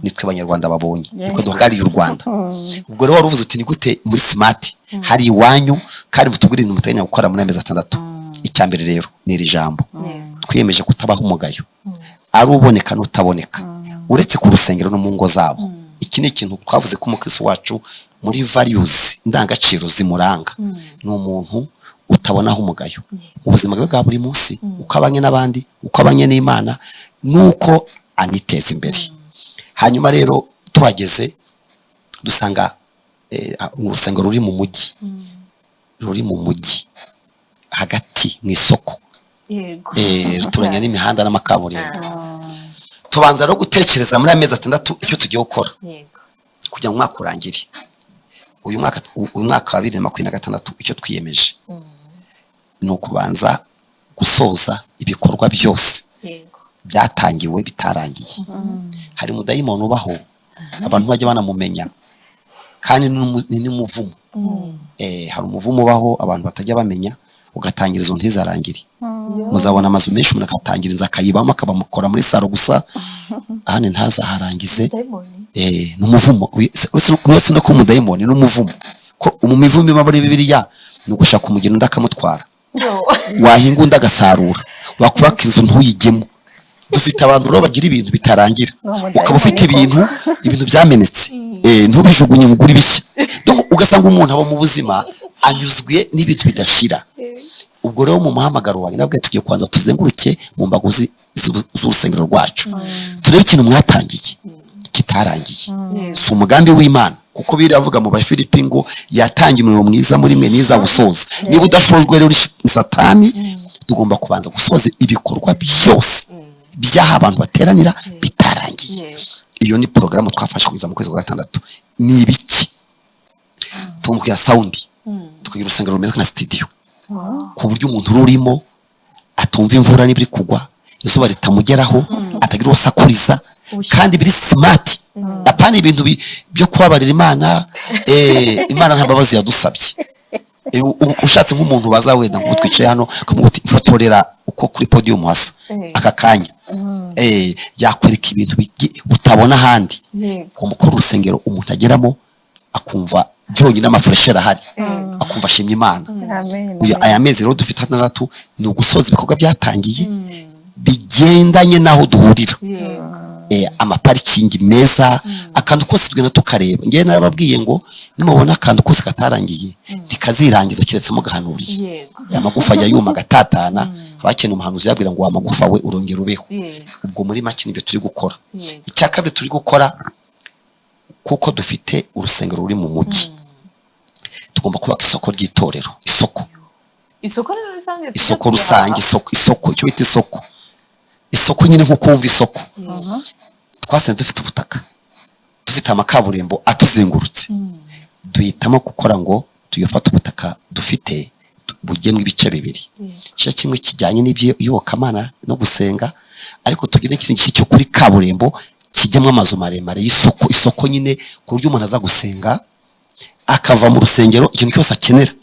nitwe Abanyarwanda babonye, nitwe duhagarariye u Rwanda. Ubwo rero wari uvuze uti: "Ni gute muri smart hari iwanyu?" Kandi mutubwire ibintu muteganya gukora muri amezi 6. Icya mbere rero ni iri jambo: twiyemeje kutabaho umugayo, ari uboneka n'utaboneka, uretse ku rusengero no mu ngo zabo. Iki ni ikintu twavuze ko umukristo wacu, muri values, indangagaciro zimuranga, ni umuntu utabonaho umugayo mu buzima bwe bwa buri munsi, uko abanye n'abandi, uko abanye n'Imana, n'uko aniteza imbere. Hanyuma rero tuhageze dusanga urusengero ruri mu mujyi, ruri mu mujyi hagati mu isoko. Ruturanye n'imihanda n'amakaburimbo. Tubanza rero gutekereza muri amezi 6 icyo tugiye gukora kugira ngo umwaka urangire. Uyu mwaka wa 2026, icyo twiyemeje ni ukubanza gusoza ibikorwa byose byatangiwe bitarangiye. Hari umudayimoni ubaho, abantu bajya banamumenya, kandi ni n'umuvumo. Hari umuvumo ubaho abantu batajya bamenya, ugatangira izo ntizarangire. Muzabona amazu menshi, umuntu akatangira inzu akayibamo, akabamukora muri saro gusa, ahandi ntazaharangize. Dayimoni. Ni umuvumo. Uretse no kuba umudayimoni, ni umuvumo, ko mu mivumo iba muri Bibiliya ni ugushaka umugeni undi akamutwara, wahinga undi agasarura, wakubaka inzu ntuyigemo. Dufite abantu rero bagira ibintu bitarangira. Ni umudayimoni. Ukaba ufite ibintu byamenetse, ntubijugunye ngo ugure ibishya. Donc, ugasanga umuntu aba mu buzima anyuzwe n'ibintu bidashira. Ubwo rero mu muhamagaro wanjye nabwo tugiye kubanza tuzenguruke mu mbago z'urusengero rwacu, turebe ikintu mwatangiye kitarangiye. Si umugambi w'Imana, kuko biravuga mu Bafilipi ngo yatangiye umurimo mwiza muri mwe ntizawusoza. Niba udashojwe rero ni Satani. Tugomba kubanza gusoza ibikorwa byose by'aho abantu bateranira bitarangiye. Iyo ni porogaramu twafashe kugeza mu kwezi kwa gatandatu. Ni ibiki? Tumubwira sound, tukagira urusengero rumeze nka studio, ku buryo umuntu rurimo atumva imvura niba iri kugwa, izuba ritamugeraho, atagira uwo asakuriza, kandi biri smart, apana ibintu byo kubabarira Imana. Imana nta mbabazi yadusabye. Ushatse nk'umuntu baza wenda ngo twicaye hano, ukamubwira uti: "Mfotorera uko kuri podium hasa aka kanya," yakwereka ibintu utabona ahandi. Ugomba gukora urusengero umuntu ageramo akumva byonyine amafraîcheur ahari, akumva ashimye Imana. Amen. Aya mezi rero dufite 6 ni ugusoza ibikorwa byatangiye bigendanye n'aho duhurira. Amaparikingi meza, akantu kose tugenda tukareba. Ngewe narababwiye ngo nimubona akantu kose katarangiye, ntikazirangiza keretse mugahanuriye. Amagufa ajya yuma agatatana, abakeneye umuhanuzi yabwira ngo: "Wa magufa we, urongera ubeho." Ubwo muri make nibyo turi gukora. Icya kabiri turi gukora, kuko dufite urusengero ruri mu mujyi, tugomba kubaka isoko ry'itorero, isoko. Isoko rero rusange? Isoko rusange, isoko, icyo bita isoko, isoko nyine nk'uko wumva isoko. Twasanze dufite ubutaka, dufite amakaburimbo atuzengurutse, duhitamo gukora ngo tuyafate ubutaka dufite bugemo ibice bibiri: igice kimwe kijyanye n'iby'iyobokamana no gusenga, ariko tugire n'ikindi gice cyo kuri kaburimbo kijyamo amazu maremare y'isoko, isoko nyine, ku buryo umuntu aza gusenga akava mu rusengero, ikintu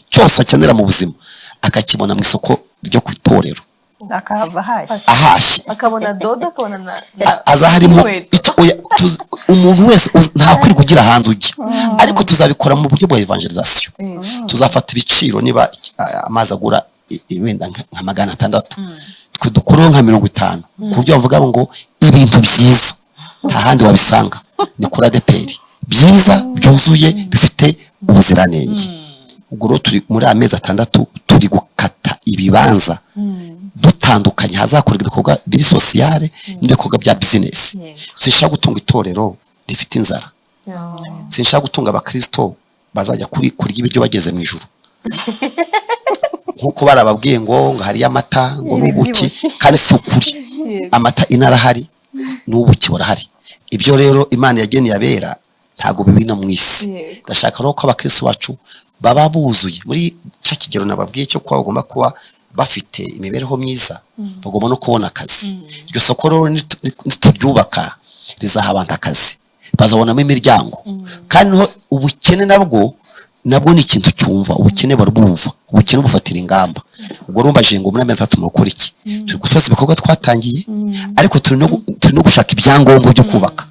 cyose akenera mu buzima akakibona mu isoko ryo ku itorero. Akahava hashye. Ahashye. Akabona dodo, akabona na Aza harimo n'inkweto. Oya, umuntu wese ntakwirirwa ugira ahandi ujya, ariko tuzabikora mu buryo bwa evangelisation. Tuzafata ibiciro, niba amazi agura wenda nka 600, twe dukureho nka 50, ku buryo bavuga ngo ibintu byiza nta handi wabisanga, ni kuri ADEPR, byiza byuzuye bifite ubuziranenge. Ubwo rero turi muri aya mezi 6 turi gukata ibibanza dutandukanye hazakorerwa ibikorwa biri sociale n'ibikorwa bya bizinesi. Sinshaka gutunga itorero rifite inzara. Sinshaka gutunga abakristo bazajya kuri kurya ibiryo bageze mu ijuru, nk'uko barababwiye ngo hariyo amata, ngo n'ubuki. Ibibyibushye. Kandi si ukuri. Amata inarahari n'ubuki burahari. Ibyo rero Imana yageneye abera ntabwo bibi no mu isi. Ndashaka rero ko abakristo bacu baba buzuye muri cya kigero nababwiye cyo kuba bagomba kuba. bafite imibereho myiza, bagomba no kubona akazi. Iryo soko rero nituryubaka rizaha abantu akazi, bazabonamo imiryango. Kandi niho ubukene nabwo ni ikintu cyumva ubukene, barabwumva, ubukene bufatira ingamba. Ubwo rumbaje ngo muri amezi 3 mukora iki? Turi gusoza ibikorwa twatangiye, ariko turi no gushaka ibyangombwa byo kubaka.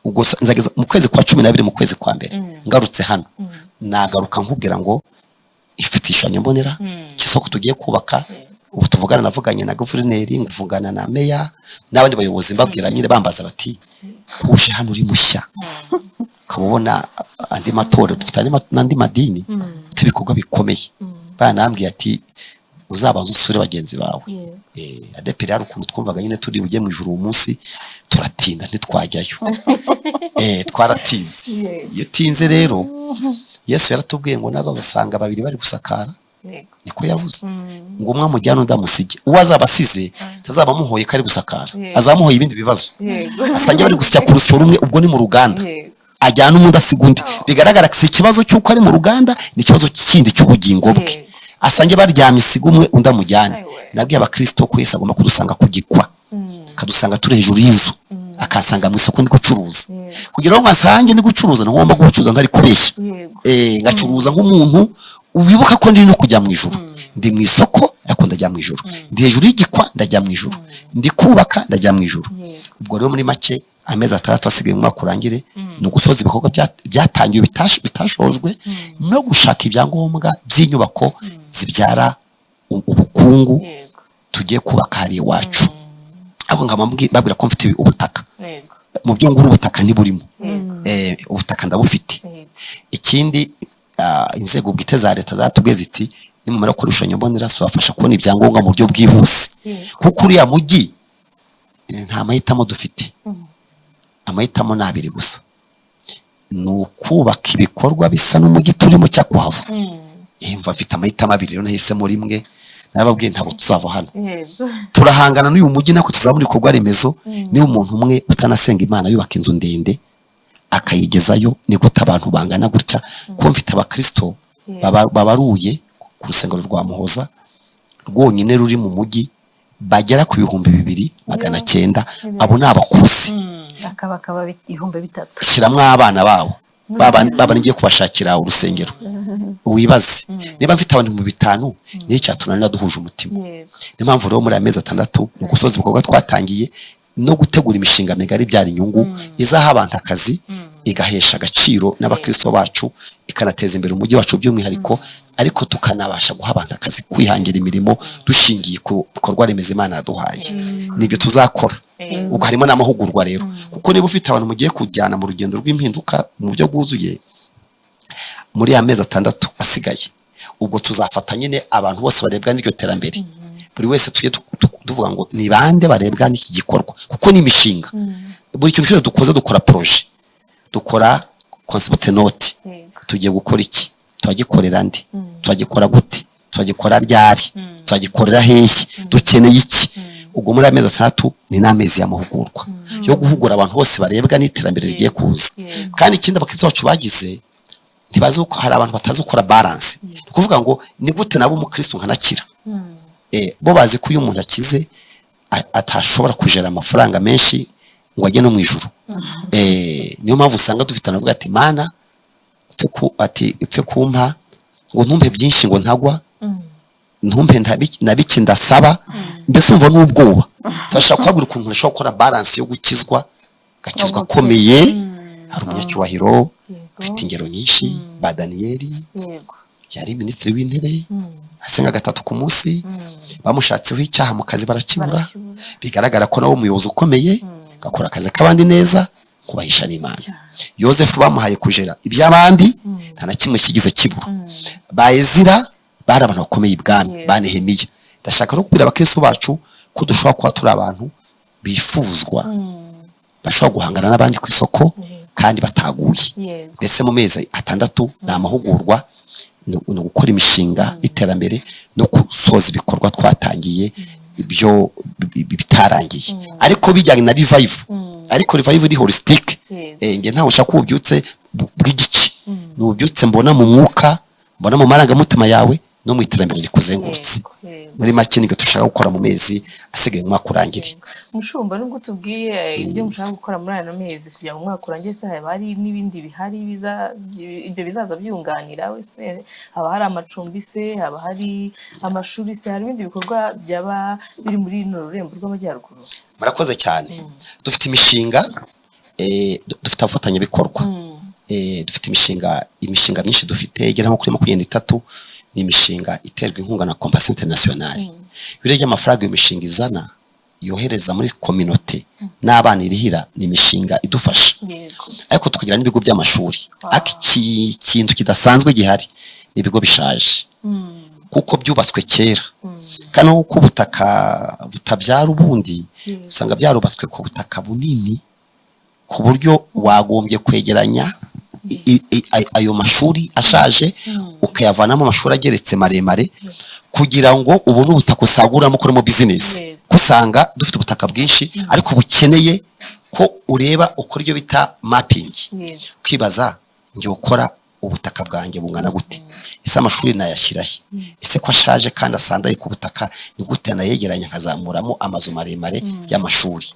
Ubwo nzageza mu kwezi kwa 12, mu kwezi kwa mbere ngarutse hano, nagaruka nkubwira ngo ifite igishushanyo mbonera cy'isoko tugiye kubaka. Ubu tuvugana navuganye na guverineri, nguvugana na meya n'abandi bayobozi, mbabwira nyine bambaza bati kuje hano uri mushya, ukaba ubona andi matorero dufite, n'andi madini, dufite ibikorwa bikomeye. Banambwiye ati uzabanza usure bagenzi bawe. ADEPR hari ukuntu twumvaga nyine turi bujye mu ijuru uwo munsi, turatinda ntitwajyayo. Twaratinze. Iyo utinze rero, Yesu yaratubwiye ngo naza asanga babiri bari gusakara. Niko yavuze ngo umwe amujyane undi amusige. Uwo azaba asize ntazaba amuhoye ko ari gusakara, azamuhoye ibindi bibazo. Asange bari gusya ku rusoro rumwe, ubwo ni mu ruganda. Ajyana undi asiga undi. Bigaragara ko si ikibazo cy'uko ari mu ruganda, ni ikibazo kindi cy'ubugingo bwe. Asange baryamye, isiga umwe, undi amujyane. Nabwiye abakristo ko Yesu agomba kudusanga ku gikwa, akadusanga turi hejuru y'inzu, akansanga mu isoko ndi gucuruza. Kugira ngo nsange ndi gucuruza, ngomba gucuruza ntari kubeshya. Ngacuruza nk'umuntu wibuka ko ndi no kujya mu ijuru. Ndi mu isoko ariko ndajya mu ijuru, ndi hejuru y'igikwa ndajya mu ijuru, ndi kubaka ndajya mu ijuru. Ubwo rero muri make, amezi 6 asigaye mu mwaka urangire ni ugusoza ibikorwa byatangiwe bitashojwe no gushaka ibyangombwa by'inyubako zibyara ubukungu tugiye kubaka hariya iwacu. Ariko nkaba mbabwira ko mfite ubutaka. Mu byo ngura ubutaka ntiburimo. Ubutaka ndabufite. Ikindi, inzego bwite za leta zatubwiye ziti nimumara gukora ibishushanyo mbonera tuzabafasha kubona ibyangombwa mu buryo bwihuse, kuko uriya mujyi nta mahitamo dufite. Amahitamo ni abiri gusa: ni ukubaka ibikorwa bisa n'umujyi turimo cyangwa kuhava. Mva mfite amahitamo abiri rero, nahisemo rimwe. Nababwiye ntabwo tuzava hano. Turahangana n'uyu mujyi, nako tuzabona ibikorwa remezo. Niba umuntu umwe utanasenga Imana yubaka inzu ndende akayigezayo, ni gute abantu bangana gutya? Ko mfite abakristo babaruye ku rusengero rwa Muhoza rwonyine ruri mu mujyi bagera ku 2900, abo ni abakuzi. Akaba 3000. Shyiramo abana babo baba ngiye kubashakira urusengero. Wibaze niba mfite abantu 5000, niyo cyatunanira duhuje umutima. Niyo mpamvu rero muri aya mezi 6 ni ugusoza ibikorwa twatangiye no gutegura imishinga migari ibyara inyungu, izaha abantu akazi, igahesha agaciro n'abakristo bacu, ikanateza imbere umujyi wacu by'umwihariko, ariko tukanabasha guha abantu akazi, kwihangira imirimo dushingiye ku bikorwa remezo Imana yaduhaye. Nibyo tuzakora. Ubwo harimo n'amahugurwa rero, kuko niba ufite abantu mugiye kujyana mu rugendo rw'impinduka mu buryo bwuzuye muri ya mezi 6 asigaye, ubwo tuzafata nyine abantu bose barebwa n'iryo terambere, buri wese tujye tuvuga ngo ni bande barebwa n'iki gikorwa, kuko ni imishinga. Buri kintu cyose dukoze dukora projet, dukora concept note. Tugiye gukora iki? Turagikorera nde? Turagikora gute? Turagikora ryari? Turagikorera hehe? Dukeneye iki? Ubwo muri amezi 6 ni n'amezi y'amahugurwa yo guhugura abantu bose barebwa n'iterambere rigiye kuza. Kandi ikindi abakristo bacu bagize, ntibazi uko hari abantu batazi gukora balance. Ni ukuvuga ngo ni gute nabo umukristo nkanakira? Bo bazi ko iyo umuntu akize atashobora kujera amafaranga menshi ngo ajye no mu ijuru. Niyo mpamvu usanga dufite anavuga ati Mana ati upfe kumpa ngo ntumpe byinshi ngo ntagwa, ntumpe na bike ndasaba. Mbese umva n'ubwoba. Turashaka kubabwira ukuntu ushobora gukora balance yo gukizwa, gakizwa akomeye, hari umunyacyubahiro. Ufite ingero nyinshi, ba Daniyeli. Yari minisitiri w'intebe, asenga gatatu ku munsi, bamushatseho icyaha mu kazi barakibura. Barakibura. Bigaragara ko nawe umuyobozi ukomeye, gakora akazi k'abandi neza, kubahisha n'Imana. Yosefu bamuhaye kujera iby'abandi, nta na kimwe kigize kibura. Ba Ezira bari abantu bakomeye ibwami, ba Nehemiya. Ndashaka no kubwira abakristo bacu ko dushobora kuba turi abantu bifuzwa, bashobora guhangana n'abandi ku isoko kandi bataguye. Mbese mu mezi 6 ni amahugurwa, ni ugukora imishinga y'iterambere no gusoza ibikorwa twatangiye, ibyo bitarangiye, ariko bijyanye na revival, ariko revival iri holistic. Njye ntawe ushaka ububyutse bw'igice, ni ububyutse mbona mu mwuka, mbona mu marangamutima yawe no mu iterambere rikuzengurutse. Yego, yego. Muri make, nibyo dushaka gukora mu mezi asigaye mu mwaka urangire. Mushumba, nubwo tubwiye ibyo mushaka gukora muri aya mezi kugira ngo umwaka urangire, se haba hari n'ibindi bihari ibyo bizaza byunganira wese? Haba hari amacumbi se, haba hari amashuri se, hari ibindi bikorwa byaba biri muri runo rurembo rw'amajyaruguru? Murakoze cyane. Dufite imishinga, dufite abafatanyabikorwa. Dufite imishinga myinshi dufite igera nko kuri 23. Ni imishinga iterwa inkunga na Compassion International. Iyo urebye amafaranga iyo mishinga izana, yohereza muri communauté n'abana irihira, ni imishinga idufasha. Ariko tukagira n'ibigo by'amashuri. Ariko iki kintu kidasanzwe gihari ni ibigo bishaje, kuko byubatswe kera, kandi kuko ubutaka butabyara ubundi, usanga byarubatswe ku butaka bunini, ku buryo wagombye kwegeranya ayo mashuri ashaje, ukayavanamo amashuri ageretse maremare, kugira ngo ubone ubutaka usaguramo ukoremo bizinesi. Ko usanga dufite ubutaka bwinshi, ariko bukeneye ko ureba ukora ibyo bita mapping, kwibaza: ngiye gukora, ubutaka bwanjye bungana gute? Ese amashuri nayashyirahe? Ese ko ashaje kandi asandaye ku butaka, ni gute nayegeranya nkazamuramo amazu maremare y'amashuri?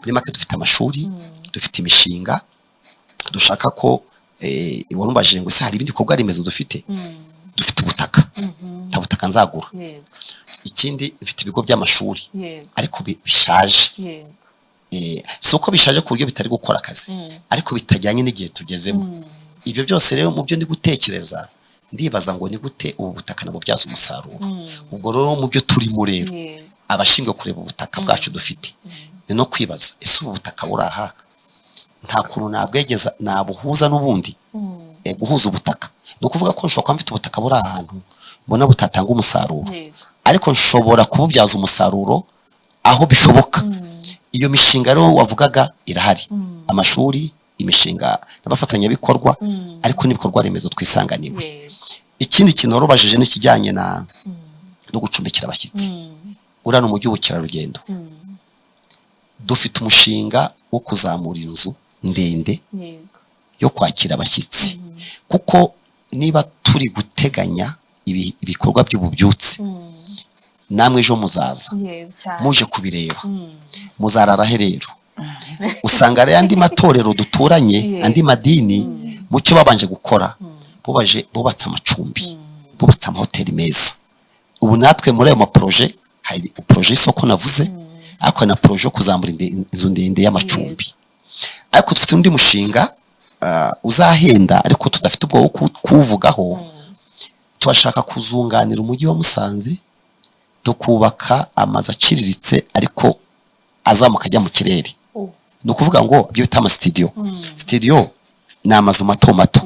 Muri make, dufite amashuri, dufite imishinga dushaka ko warumbajije ngo ese hari ibindi bikorwa remezo dufite? Dufite ubutaka, nta butaka nzagura. Ikindi, dufite ibigo by'amashuri, ariko bishaje. Si uko bishaje ku buryo bitari gukora akazi, ariko bitajyanye n'igihe tugezemo. Ibyo byose rero, mu byo ndi gutekereza, ndibaza ngo ni gute ubu butaka nabubyaza umusaruro? Ubwo rero mu byo turimo rero, abashinzwe kureba ubutaka bwacu dufite, ni no kwibaza: ese ubu butaka buri aha nta kuntu nabwegeza, nabuhuza n'ubundi? Guhuza ubutaka ni ukuvuga ko nshobora kuba mfite ubutaka buri ahantu mbona butatanga umusaruro, ariko nshobora kububyaza umusaruro aho bishoboka. Iyo mishinga rero wavugaga irahari: amashuri, imishinga n'abafatanyabikorwa, ariko n'ibikorwa remezo twisanganiwe. Ikindi kintu warubajije ni ikijyanye no gucumbikira abashyitsi. Uriya ni umujyi w'ubukerarugendo. Dufite umushinga wo kuzamura inzu ndende yo kwakira abashyitsi, kuko niba turi guteganya ibikorwa by'ububyutse, namwe ejo muzaza yego cyane muje kubireba, muzarara he rero? Usanga rero andi matorero duturanye, andi madini, mu cyo babanje gukora, bubaje bubatse amacumbi, bubatse amahoteli meza. Ubu natwe muri ayo ma projets, hari projet y'isoko navuze, ariko hari na projet yo kuzamura inzu ndende y'amacumbi. Ariko dufite undi mushinga uzahenda, ariko tudafite ubwoba bwo kuwuvugaho. Turashaka kuzunganira umujyi wa Musanze, tukubaka amazu aciriritse ariko azamuka ajya mu kirere. Ni ukuvuga ngo ibyo bita amasitidiyo. Sitidiyo ni amazu mato mato.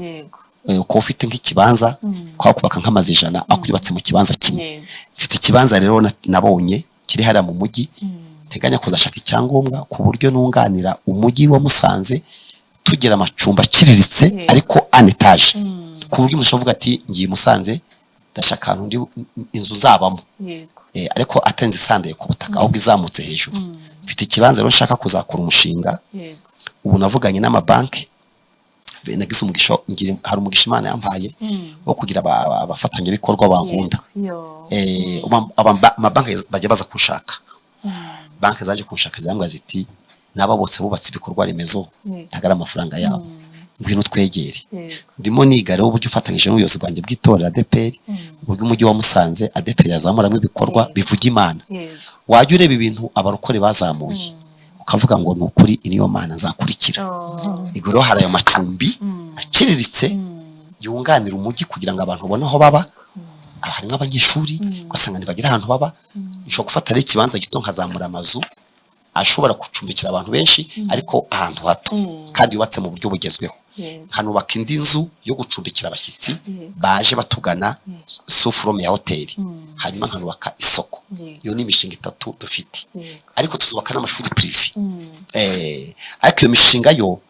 Ukaba ufite nk'ikibanza, ukaba kubaka nk'amazu 100 ariko yubatse mu kibanza kimwe. Mfite ikibanza rero nabonye kiri hariya mu mujyi, nteganya kuzashaka icyangombwa ku buryo nunganira umujyi wa Musanze, tugira amacumbi aciriritse, ariko en étage, ku buryo umuntu ashobora kuvuga ati: "Ngiye i Musanze, ndashaka ahantu ndi inzu zabamo," ariko atarenze isandaye ku butaka, ahubwo izamutse hejuru. Mfite ikibanza rero nshaka kuzakora umushinga. Ubu navuganye n'amabanki, nagize umugisha, hari umugisha Imana yampaye wo kugira abafatanyabikorwa bankunda. Amabanki bajya baza kunshaka. Banki zaje kunshaka, zirambwira ziti: "N'aba bose bubatse ibikorwa remezo, ntabwo ari amafaranga yabo, ngwino twegere." Ndimo niga rero uburyo ufatanyije n'ubuyobozi bwanjye bw'itorero ADEPR, uburyo umujyi wa Musanze ADEPR yazamuramo ibikorwa bivuga Imana. Wajya ureba ibintu abarokore bazamuye, ukavuga ngo: "Ni ukuri, iyi niyo Mana nzakurikira." Ubwo rero hari ayo macumbi aciriritse yunganira umujyi kugira ngo abantu babone aho baba. Aha harimo abanyeshuri, ugasanga ntibagira ahantu baba. Nshobora gufata rero ikibanza gito, nkazamura amazu ashobora gucumbikira abantu benshi, ariko ahantu hato kandi yubatse mu buryo bugezweho, nkanubaka indi nzu yo gucumbikira abashyitsi baje batugana sous forme ya hoteli, hanyuma nkanubaka isoko. Iyo ni imishinga itatu dufite. Ariko tuzubaka n'amashuri privé. Ariko iyo mishinga yo,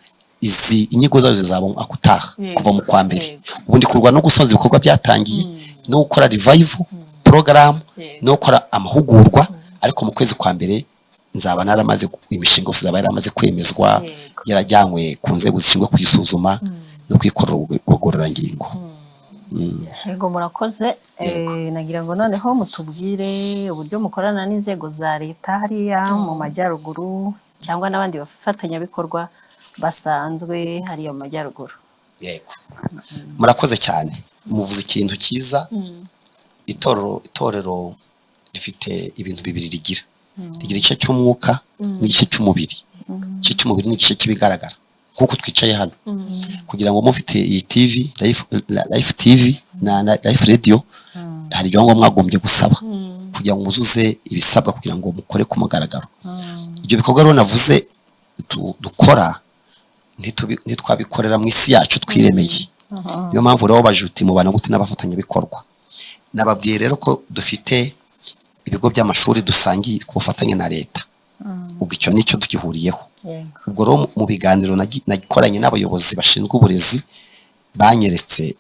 izi inyigo zayo zizaba umwaka utaha, kuva mu kwa mbere. Ubu ndi kurwana no gusoza ibikorwa byatangiye, no gukora revival program, no gukora amahugurwa, ariko mu kwezi kwa mbere nzaba naramaze, imishinga yose izaba yaramaze kwemezwa, yarajyanywe ku nzego zishinzwe kuyisuzuma no kuyikorera ubugororangingo. Yego, murakoze. Nagira ngo noneho mutubwire uburyo mukorana n'inzego za leta hariya mu majyaruguru cyangwa n'abandi bafatanyabikorwa basanzwe hariya mu majyaruguru. Yego, murakoze cyane, muvuze ikintu cyiza. Itorero rifite ibintu bibiri rigira. Rigira igice cy'umwuka n'igice cy'umubiri. Igice cy'umubiri ni igice cy'ibigaragara nk'uko twicaye hano kugira ngo mufite iyi TV, Life TV na Life Radio. Hari ibyangombwa mwagombye gusaba kugira ngo muzuze ibisabwa kugira ngo mukore ku mugaragaro. Ibyo bikorwa rero navuze dukora, ntitwabikorera mu isi yacu twiremeye. Niyo mpamvu rero baje uti: "Mubana gute n'abafatanyabikorwa?" Nababwiye rero ko dufite ibigo by'amashuri dusangiye ku bufatanye na leta. Ubwo icyo nicyo tugihuriyeho. Ubwo rero mu biganiro nakoranye n'abayobozi bashinzwe uburezi, banyeretse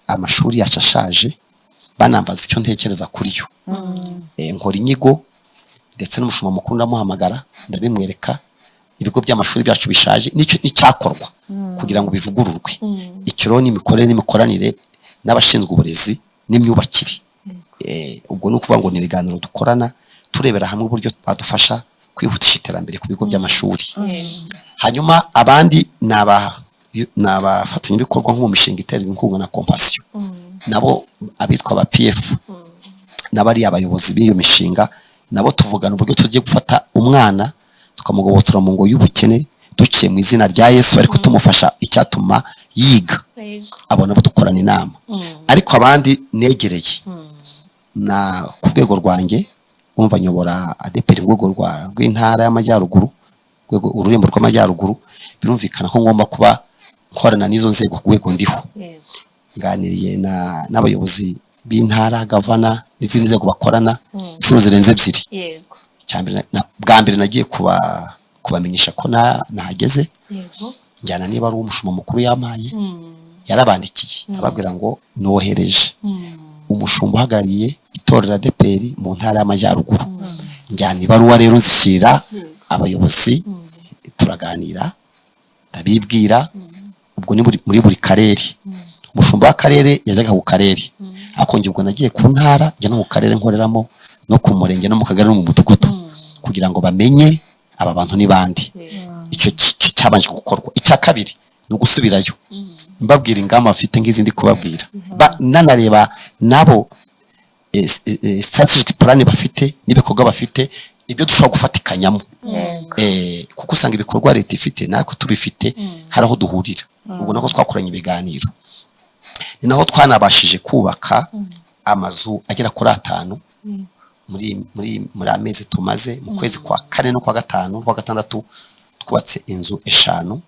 amashuri yacu ashaje, banambaza icyo ntekereza kuri yo. Nkora inyigo, ndetse n'umushumba mukuru ndamuhamagara, ndabimwereka, ibigo by'amashuri byacu bishaje n'icyo n'icyakorwa kugira ngo bivugururwe. Icyo rero ni imikorere n'imikoranire n'abashinzwe uburezi n'imyubakire. Ubwo ni ukuvuga ngo ni ibiganiro dukorana, turebera hamwe uburyo badufasha kwihutisha iterambere ku bigo by'amashuri. Hanyuma abandi ni abafatanyabikorwa nko mu mishinga iterwa inkunga na Compassion, nabo abitwa aba PF n'abari abayobozi b'iyo mishinga, nabo tuvugana uburyo tugiye gufata umwana tukamugobotora mu ngo y'ubukene duciye mu izina rya Yesu, ariko tumufasha icyatuma yiga. Abo nabo dukorana inama. Ariko abandi negereye na ku rwego rwanjye, wumva nyobora ADEPR mu rwego rw'intara y'amajyaruguru, rwego ururembo rw'amajyaruguru, birumvikana ko ngomba kuba nkorana n'izo nzego ku rwego ndiho. Nganiriye n'abayobozi b'intara, gavana n'izindi nzego bakorana inshuro zirenze ebyiri. Cyambere bwa mbere nagiye kubamenyesha ko nahageze, njyana niba ari umushumba mukuru yampaye. Yarabandikiye ababwira ngo nohereje umushumba uhagarariye itorero ADEPR mu ntara y'amajyaruguru. Njyana ibaruwa rero, nzishyira abayobozi, turaganira, ndabibwira. Ubwo ni muri buri karere, umushumba w'akarere yajyaga ku karere, ariko njye ubwo nagiye ku ntara, njya no mu karere nkoreramo, no ku murenge, no mu kagari, no mu mudugudu, kugira ngo bamenye aba bantu ni bande. Icyo cyabanje gukorwa. Icya kabiri ni ugusubirayo mbabwira ingamba bafite nk'izi ndi kubabwira, nanareba nabo strategic plan bafite n'ibikorwa bafite, ibyo dushobora gufatikanyamo. Kuko usanga ibikorwa leta ifite natwe tubifite, hari aho duhurira. Ubwo nako twakoranye ibiganiro, ni naho twanabashije kubaka amazu agera kuri atanu muri amezi tumaze, mu kwezi kwa kane no kwa gatanu, kwa gatandatu, twubatse inzu eshanu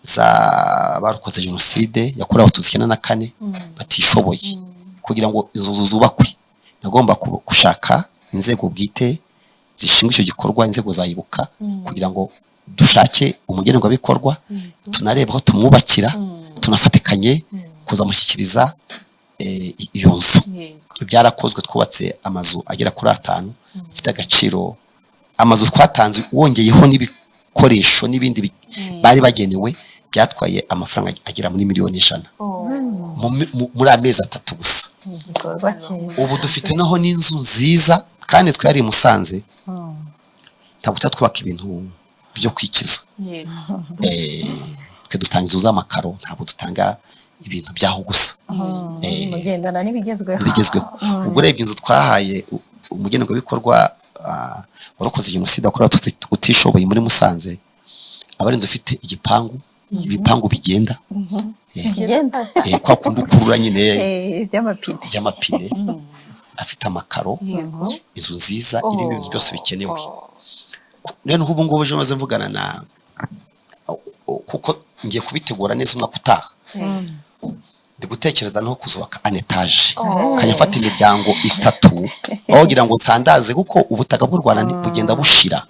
z'abarokoze jenoside yakorewe Abatutsi 94 batishoboye. Kugira ngo izo nzu zubakwe, nagomba gushaka inzego bwite zishinzwe icyo gikorwa, inzego za Ibuka, kugira ngo dushake umugenerwabikorwa, tunarebe aho tumwubakira, tunafatikanye kuzamushyikiriza iyo nzu. Ibyo byarakozwe, twubatse amazu agera kuri atanu afite agaciro. Amazu twatanze, wongeyeho n'ibikoresho n'ibindi bari bagenewe, byatwaye amafaranga agera muri miliyoni 100 muri amezi 3 gusa. Igikorwa cyiza. Ubu dufite noho n'inzu nziza, kandi twari i Musanze, ntabwo tuba twubaka ibintu byo kwikiza. Twe dutanga inzu z'amakaro, ntabwo dutanga ibintu byaho gusa. Mugendana n'ibigezweho. Bigezweho. Ubwo urebye inzu twahaye umugenerwabikorwa warokoze jenoside yakorewe Abatutsi utishoboye muri Musanze, aba ari inzu ifite igipangu, ibipangu bigenda. Bigenda. Kwa kundi ukurura nyine. By'amapine. By'amapine, afite amakaro, inzu nziza irimo ibintu byose bikenewe. Rero nk'ubu ngubu ejo maze mvugana na, kuko ngiye kubitegura neza umwaka utaha, ndi gutekereza no kuzubaka an étage, nkajya mfata imiryango itatu aho kugira ngo nsandaze, kuko ubutaka bw'u Rwanda bugenda bushira.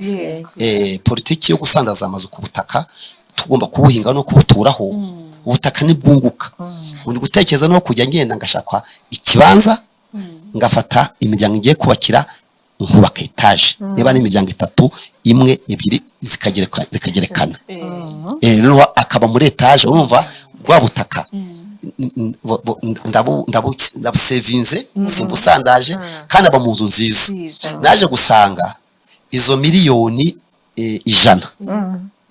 Politiki yo gusandaza amazu ku butaka, tugomba kubuhinga no kubuturaho, ubutaka ntibwunguka. Ubu ndi gutekereza no kujya ngenda ngashaka ikibanza, ngafata imiryango igiye kubakira, nkubaka etaje, niba ari imiryango itatu, imwe, ebyiri, zikagerekana. Noneho akaba muri etaje. Urumva bwa butaka Ndabusevinze, simbusandaje, kandi aba mu nzu nziza. Nziza. Naje gusanga izo miliyoni 100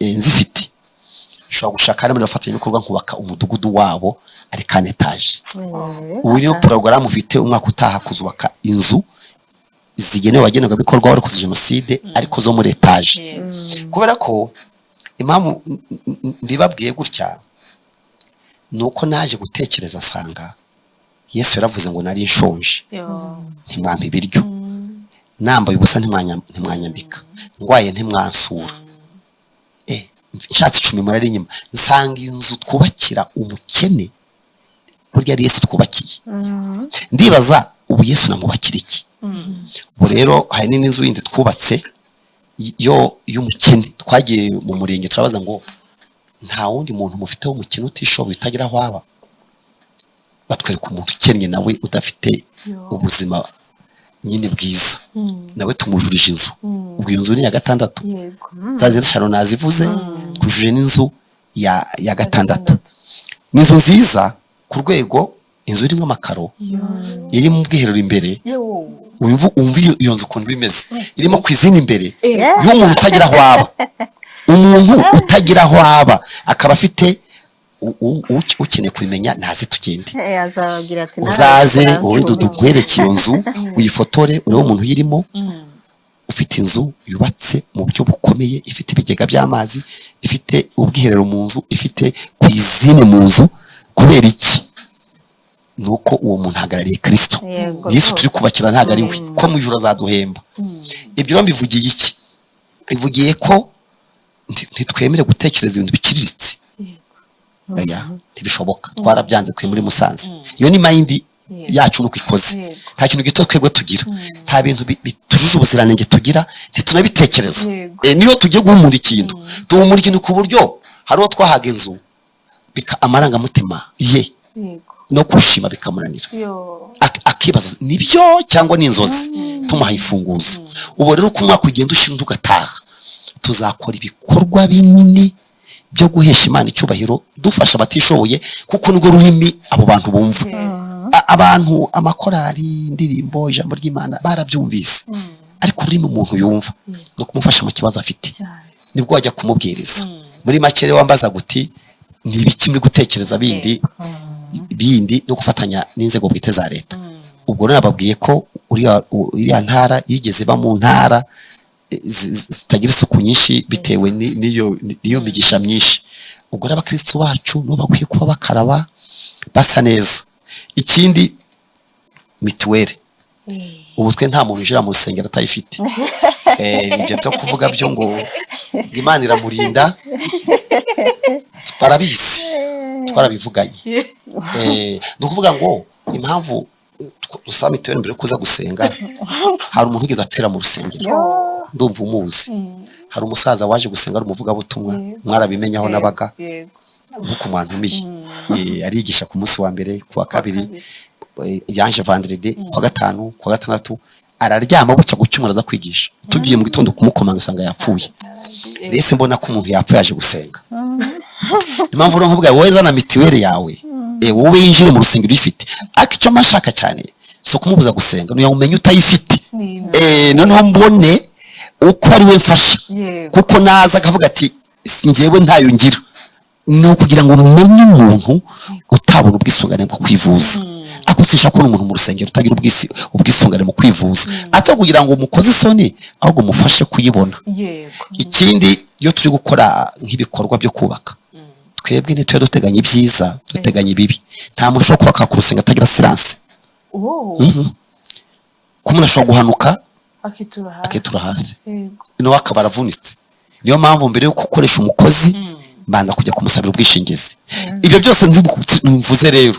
nzifite, nshobora gushaka n'abandi bafatanyabikorwa nkubaka umudugudu wabo ari kane etaje. Ubu niyo porogaramu ufite umwaka utaha, kuzubaka inzu zigenewe abagenerwabikorwa barokoze jenoside, ariko zo muri etaje. Kubera ko impamvu mbibabwiye gutya ni uko naje gutekereza nsanga Yesu yaravuze ngo: "Nari nshonje, ntimwampa ibiryo, nambaye ubusa, ntimwanyambika, ndwaye, ntimwansura, nshatse icumi murari inyuma." Nsanga inzu twubakira umukene burya ari Yesu twubakiye. Ndibaza ubu Yesu namwubakira iki? Ubu rero hari n'indi nzu yindi twubatse yo y'umukene. Twagiye mu murenge, turabaza ngo: "Nta wundi muntu mufite w'umukene utishoboye, utagira aho aba?" Batwereka umuntu ukennye nawe udafite ubuzima nyine bwiza, nawe tumujurije inzu. Ubwo iyo nzu ni iya gatandatu. Za zindi eshanu nazivuze, twujuje n'inzu ya gatandatu. Ni inzu nziza ku rwego, inzu irimo amakaro, irimo ubwiherero imbere. Wumva iyo nzu ukuntu imeze, irimo cuisine imbere y'umuntu utagira aho aba. Umuntu utagira aho aba akaba afite ukeneye kubimenya naze tugende. Azababwira ati: Uzaze ubundi dukwereke iyo nzu, uyifotore, urebe umuntu uyirimo, ufite inzu yubatse mu buryo bukomeye, ifite ibigega by'amazi, ifite ubwiherero mu nzu, ifite cuisine mu nzu. Kubera iki? Ni uko uwo muntu ahagarariye Kirisito. Yesu turi kubakira ntabwo ari we, ko mu ijuru azaduhemba. Ibyo rero mbivugiye iki? Bivugiye ko ntitwemere gutekereza ibintu biciriritse. Oya, ntibishoboka, twarabyanze twe muri Musanze. Iyo ni mind yacu nuko ikoze. Nta kintu gito twebwe tugira, nta bintu bitujuje ubuziranenge tugira, ntitunabitekereza. Niyo tugiye guhumura ikintu, duhumura ikintu ku buryo hari uwo twahaga inzu, amarangamutima ye no kwishima bikamunanira. Akibaza nibyo cyangwa ni inzozi, tumuhaye imfunguzo. Ubu rero uko umwaka ugenda ushira undi ugataha, tuzakora ibikorwa binini byo guhesha Imana icyubahiro, dufasha abatishoboye, kuko nirwo rurimi abo bantu bumva. Abantu, amakorari, indirimbo, ijambo ry'Imana barabyumvise, ariko ururimi umuntu yumva no kumufasha mu kibazo afite, nibwo wajya kumubwiriza. Muri make rero, wambaza guti: "Ni ibiki muri gutekereza bindi bindi?" No gufatanya n'inzego bwite za leta. Ubwo rero nababwiye ko uriya ntara yigeze iba mu ntara zitagira isuku nyinshi bitewe n'iyo migisha myinshi. Ubwo rero abakristo bacu nibo bakwiye kuba bakaraba basa neza. Ikindi, mituweli. Ubu twe nta muntu winjira mu rusengero atayifite. Ibyo byo kuvuga byo ngo Imana iramurinda, barabizi, twarabivuganye. Ni ukuvuga ngo impamvu dusaba mituweli mbere yo kuza gusenga, hari umuntu wigeze apfira mu rusengero, ndumva umuzi. Hari umusaza waje gusenga ari umuvugabutumwa, mwarabimenye aho nabaga, nk'uko mwantumiye. Arigisha ku munsi wa mbere, ku wa kabiri, yaje vendredi, ku wa gatanu, ku wa gatandatu araryama, bucya ku cyumweru aza kwigisha. Tugiye mu gitondo kumukomanga, usanga yapfuye. Rero mbona ko umuntu yapfuye yaje gusenga. Niyo mpamvu rero nkubwira: wowe zana mituweli yawe, wowe winjire mu rusengero uyifite. Ariko icyo mba nshaka cyane si ukumubuza gusenga, ni umenye utayifite. Noneho mbone uko ari we mfasha, kuko naza akavuga ati: "Si njyewe, ntayo ngira." Ni ukugira ngo umenye umuntu utabona ubwisungane bwo kwivuza. Ariko sinshaka kubona umuntu mu rusengero utagira ubwisungane mu kwivuza, atari kugira ngo umukoze isoni, ahubwo umufashe kuyibona. Ikindi, iyo turi gukora nk'ibikorwa byo kubaka, twebwe ntitujya duteganya ibyiza, duteganya ibibi. Nta muntu ushobora kubaka ku rusengero atagira assurance. Ko umuntu ashobora guhanuka akitura hasi. Akitura hasi, nawe akaba aravunitse. Niyo mpamvu mbere yo gukoresha umukozi mbanza kujya kumusabira ubwishingizi. Ibyo byose mvuze rero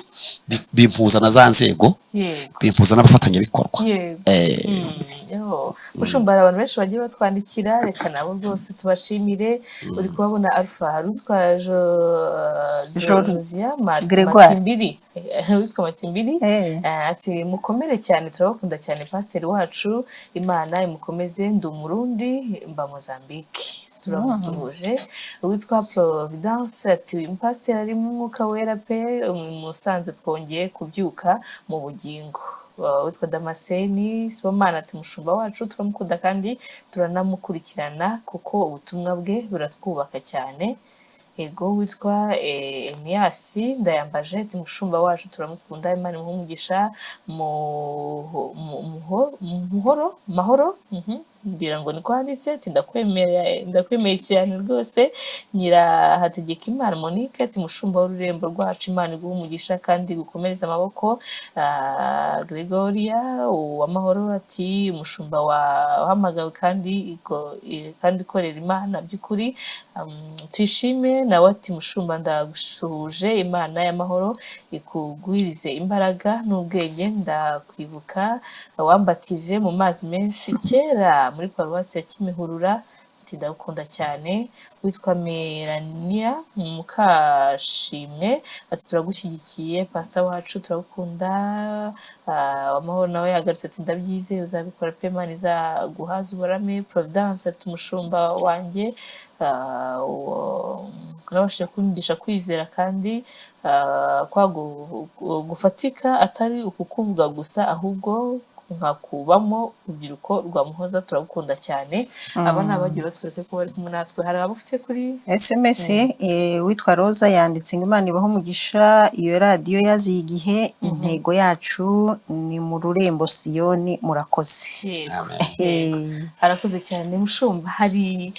bimpuza na za nzego, bimpuza n'abafatanyabikorwa. Yo. Mushumba, hari abantu benshi bagiye batwandikira, reka nabo rwose tubashimire. Uri kubabona Alpha, hari utwa Josia Gregoire. Matimbiri. Witwa Matimbiri. Ati: "Mukomere cyane, turabakunda cyane, pasiteri wacu, Imana imukomeze, ndi Umurundi mba Mozambique." Turamusuhuje. Uwitwa Providence ati uyu mupasiteri ari mu mwuka wera pe, Musanze twongeye kubyuka mu bugingo. Witwa Damascene Sibomana ati umushumba wacu turamukunda kandi turanamukurikirana kuko ubutumwa bwe buratwubaka cyane. Ego, witwa Eniyasi Ndayambaje ati umushumba wacu turamukunda, Imana imuhe umugisha muhoro mahoro, ngira ngo niko handitse, ati ndakwemera, ndakwemeye cyane rwose. Nyirahategekimana Monique ati umushumba w'ururembo rwacu, Imana iguhe umugisha kandi gukomereza amaboko. Gregoria Uwamahoro ati umushumba wahamagawe kandi kandi ikorera Imana by'ukuri. Tuyishime nawe ati mushumba ndagusuhuje, Imana y'amahoro ikugwirize imbaraga n'ubwenge, ndakwibuka wambatije mu mazi menshi kera muri paruwasi ya Kimihurura, ati ndagukunda cyane. Witwa Melania Mukashimwe ati turagushyigikiye pastor wacu, turagukunda. Amahoro nawe yagarutse ati ndabyizeye uzabikora pe, Imana izaguhaza uburame. Providence ati umushumba wanjye wabashije kunyigisha kwizera kandi kwa gufatika, atari ukukuvuga gusa ahubwo nkakubamo. Urubyiruko rwa Muhoza turagukunda cyane. Aba ni abagiye batwereka ko bari kumwe natwe. Hari abo ufite kuri SMS? Witwa Roza yanditse ngo Imana ibahe umugisha, iyo radiyo yaziye igihe, intego yacu ni mu rurembo Siyoni, murakoze. Yego. Amen. Arakoze cyane mushumba. Hari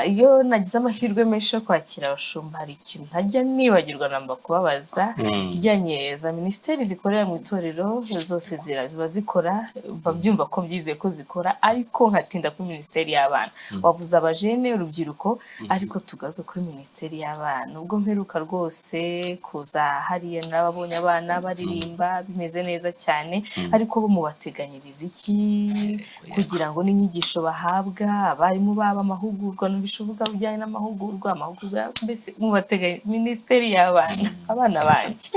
iyo nagize amahirwe menshi yo kwakira abashumba, hari ikintu ntajya nibagirwa namba kubabaza ijyanye za minisiteri zikorera mu itorero zose ziba zikora, mba mbyumva ko byizeye ko zikora, ariko nkatinda kuri minisiteri y'abana. Wavuze abajene, urubyiruko, ariko tugaruke kuri minisiteri y'abana. Ubwo mperuka rwose kuza hariya narababonye abana baririmba bimeze neza cyane, ariko bo mubateganyiriza iki kugira ngo n'inyigisho bahabwa, abarimu baba amahugurwa, numvise uvuga bijyanye n'amahugurwa, amahugurwa mbese mubateganya minisiteri y'abana, abana banjye?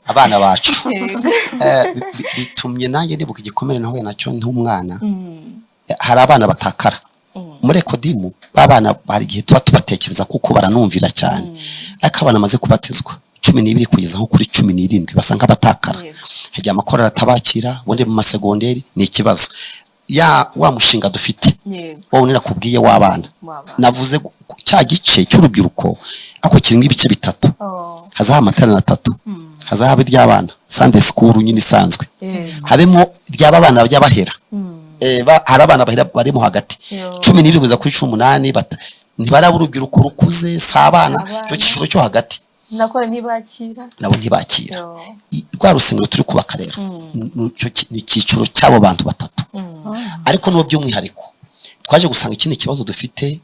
Abana bacu. Bitumye nanjye nibuka igikomere nahuye nacyo nk'umwana. Hari abana batakara muri ekodimu. B'abana hari igihe tuba tubatekereza kuko baranumvira cyane, ariko abana bamaze kubatizwa 12 kugeza nko kuri 17 basa nk'abatakara. Hagiye amakorali atabakira, ubundi mu masegonderi ni ikibazo. Ya wa mushinga dufite wowe nakubwiye w'abana, w'abana. Navuze cya gice cy'urubyiruko ariko kirimo ibice bitatu. Hazaho amateraniro atatu, hazaba iry'abana, Sunday school nyine isanzwe, habemo ry'aba bana by'abahera. Hari abana bahera barimo hagati 12 kugeza kuri 18, ntibaraba urubyiruko rukuze, si abana. Si abana. Icyo cyiciro cyo hagati nakora ntibakira. Nabo ntibakira. Rwa rusengero turi kubaka rero ni icyiciro cy'abo bantu batatu, ariko n'ubu by'umwihariko twaje gusanga ikindi kibazo dufite.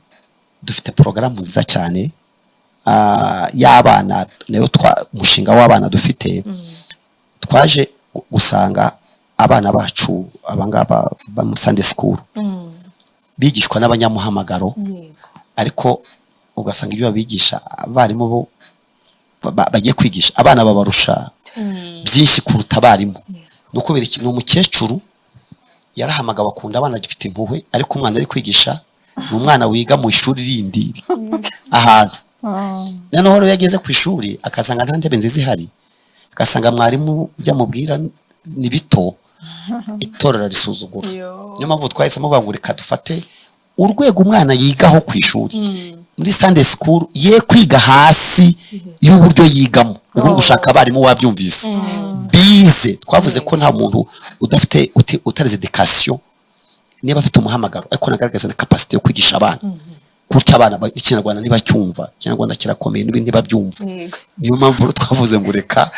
Dufite porogaramu nziza cyane y'abana nayo, umushinga w'abana dufite. Twaje gusanga abana bacu abangaba ba mu Sunday school bigishwa n'abanyamuhamagaro, ariko ugasanga ibyo babigisha, abarimu bo bagiye kwigisha abana babarusha byinshi kuruta abarimu. Ni ukubera iki? Ni umukecuru yarahamagawe, akunda abana, agifite impuhwe, ariko umwana ari kwigisha ni umwana wiga mu ishuri rindi ahantu. Noneho rero iyo ageze ku ishuri akasanga nta ntebe nziza ihari, agasanga mwarimu ibyo amubwira ni bito, itorero risuzugura. Niyo mpamvu twahisemo kuvuga ngo reka dufate urwego umwana yigaho ku ishuri muri Sunday school, ye kwiga hasi y'uburyo yigamo ubu. Gushaka abarimu wabyumvise bize, twavuze ko nta muntu udafite utarize education, niba afite umuhamagaro ariko nagaragaza na capacity yo kwigisha abana gutya. Abana ikinyarwanda ntibacyumva, ikinyarwanda kirakomeye n'ibindi ntibabyumva. Niyo mpamvu rero twavuze ngo reka